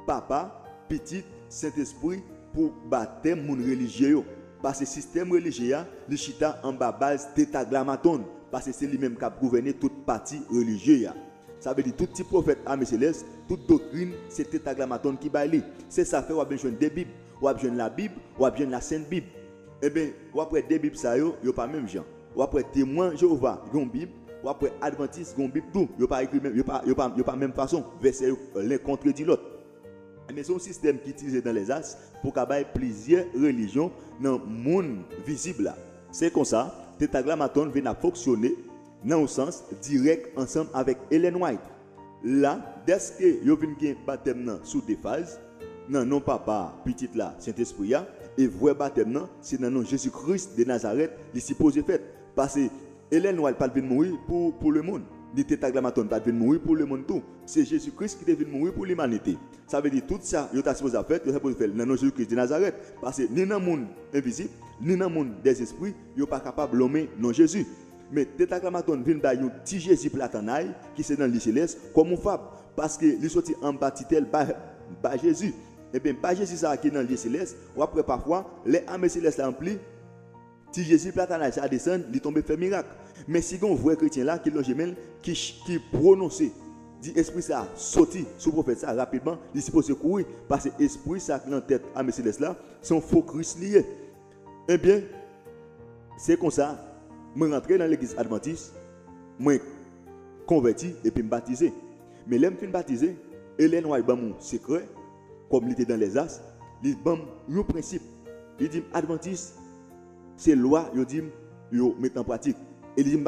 Papa, Pitit, Sentespri pou batèm moun relijye yo. Paske sistèm relijye a, li chita anba baz Tetagramaton. Paske se li menm k ap gouvène tout pati relijye a. Sa vle di tout ti pwofèt ame selès, tout doktrin, se Tetagramaton ki bay li. Se sa fè w ap vin jwenn de Bib. W ap jwenn Labib, w ap jwenn Lasent Bib. Ebyen, w ap wè de Bib sa yo, yo pa menm jan. W ap wè Temwen Jewova gen yon Bib, w ap wè Advantis gen yon Bib tou. Yo pa ekri menm, yo pa, yo pa, yo pa menm fason. Vèsè yo len kontredi lòt. Ebyen, se yon sistèm ki itilize dan lèzas pou ka bay plizyè relijyon nan monn vizib la. Se konsa, Tetagramaton vin ap fonksyone nan yon sans dirèk ansanm avèk Ellen White. La, dèske yo vin gen batèm nan sou de faz, nan non Papa a, Pitit la, Sentespri a, e vrè batèm nan, se nan non Jezi Kris de Nazarèt li sipoze fèt. Paske Ellen White pa t vin mouri pou, pou lemonn, ni Tetagramaton pa t vin mouri pou lemonn tou. Se Jezi Kris ki te vin mouri pou limanite. Sa vle di tout sa yo ta sipoze ap fèt, yo ta sipoze fè l nan non Jezi Kris de Nazarèt. Paske ni nan monn envizib, ni nan monn dèzespri, yo pa kapab lonmen non Jezi. Men Tetagramaton vin bay yon Ti Jezi Platannay, ki se nan lye selès, kòm yon fab, paske li soti anba titèl Ba, Ba Jezi. Ebyen, Ba Jezi sa a ki nan lye selès, w ap wè pafwa, lè ame selès la ranpli, Ti Jezi Platannay sa a desann, li tonbe fè mirak. Men si gen yon vrè kretyen la ki lonje men l, ki, ki pwononse, di espri sa a soti sou pwofèt sa a rapidman, li sipoze kouri, paske espri sa a ki nan tèt ame selès la, se yon fo Kris li ye. Ebyen, se konsa, mwen rantre nan legliz Advantis, mwen konvèti epi m batize. Men lè m fin batize, Ellen White ban m yon sekrè, kòm li te dan lèzas, li ban m yon prensip. Li di m, Advantis, se lwa yo di m yo met an pratik. E li di m,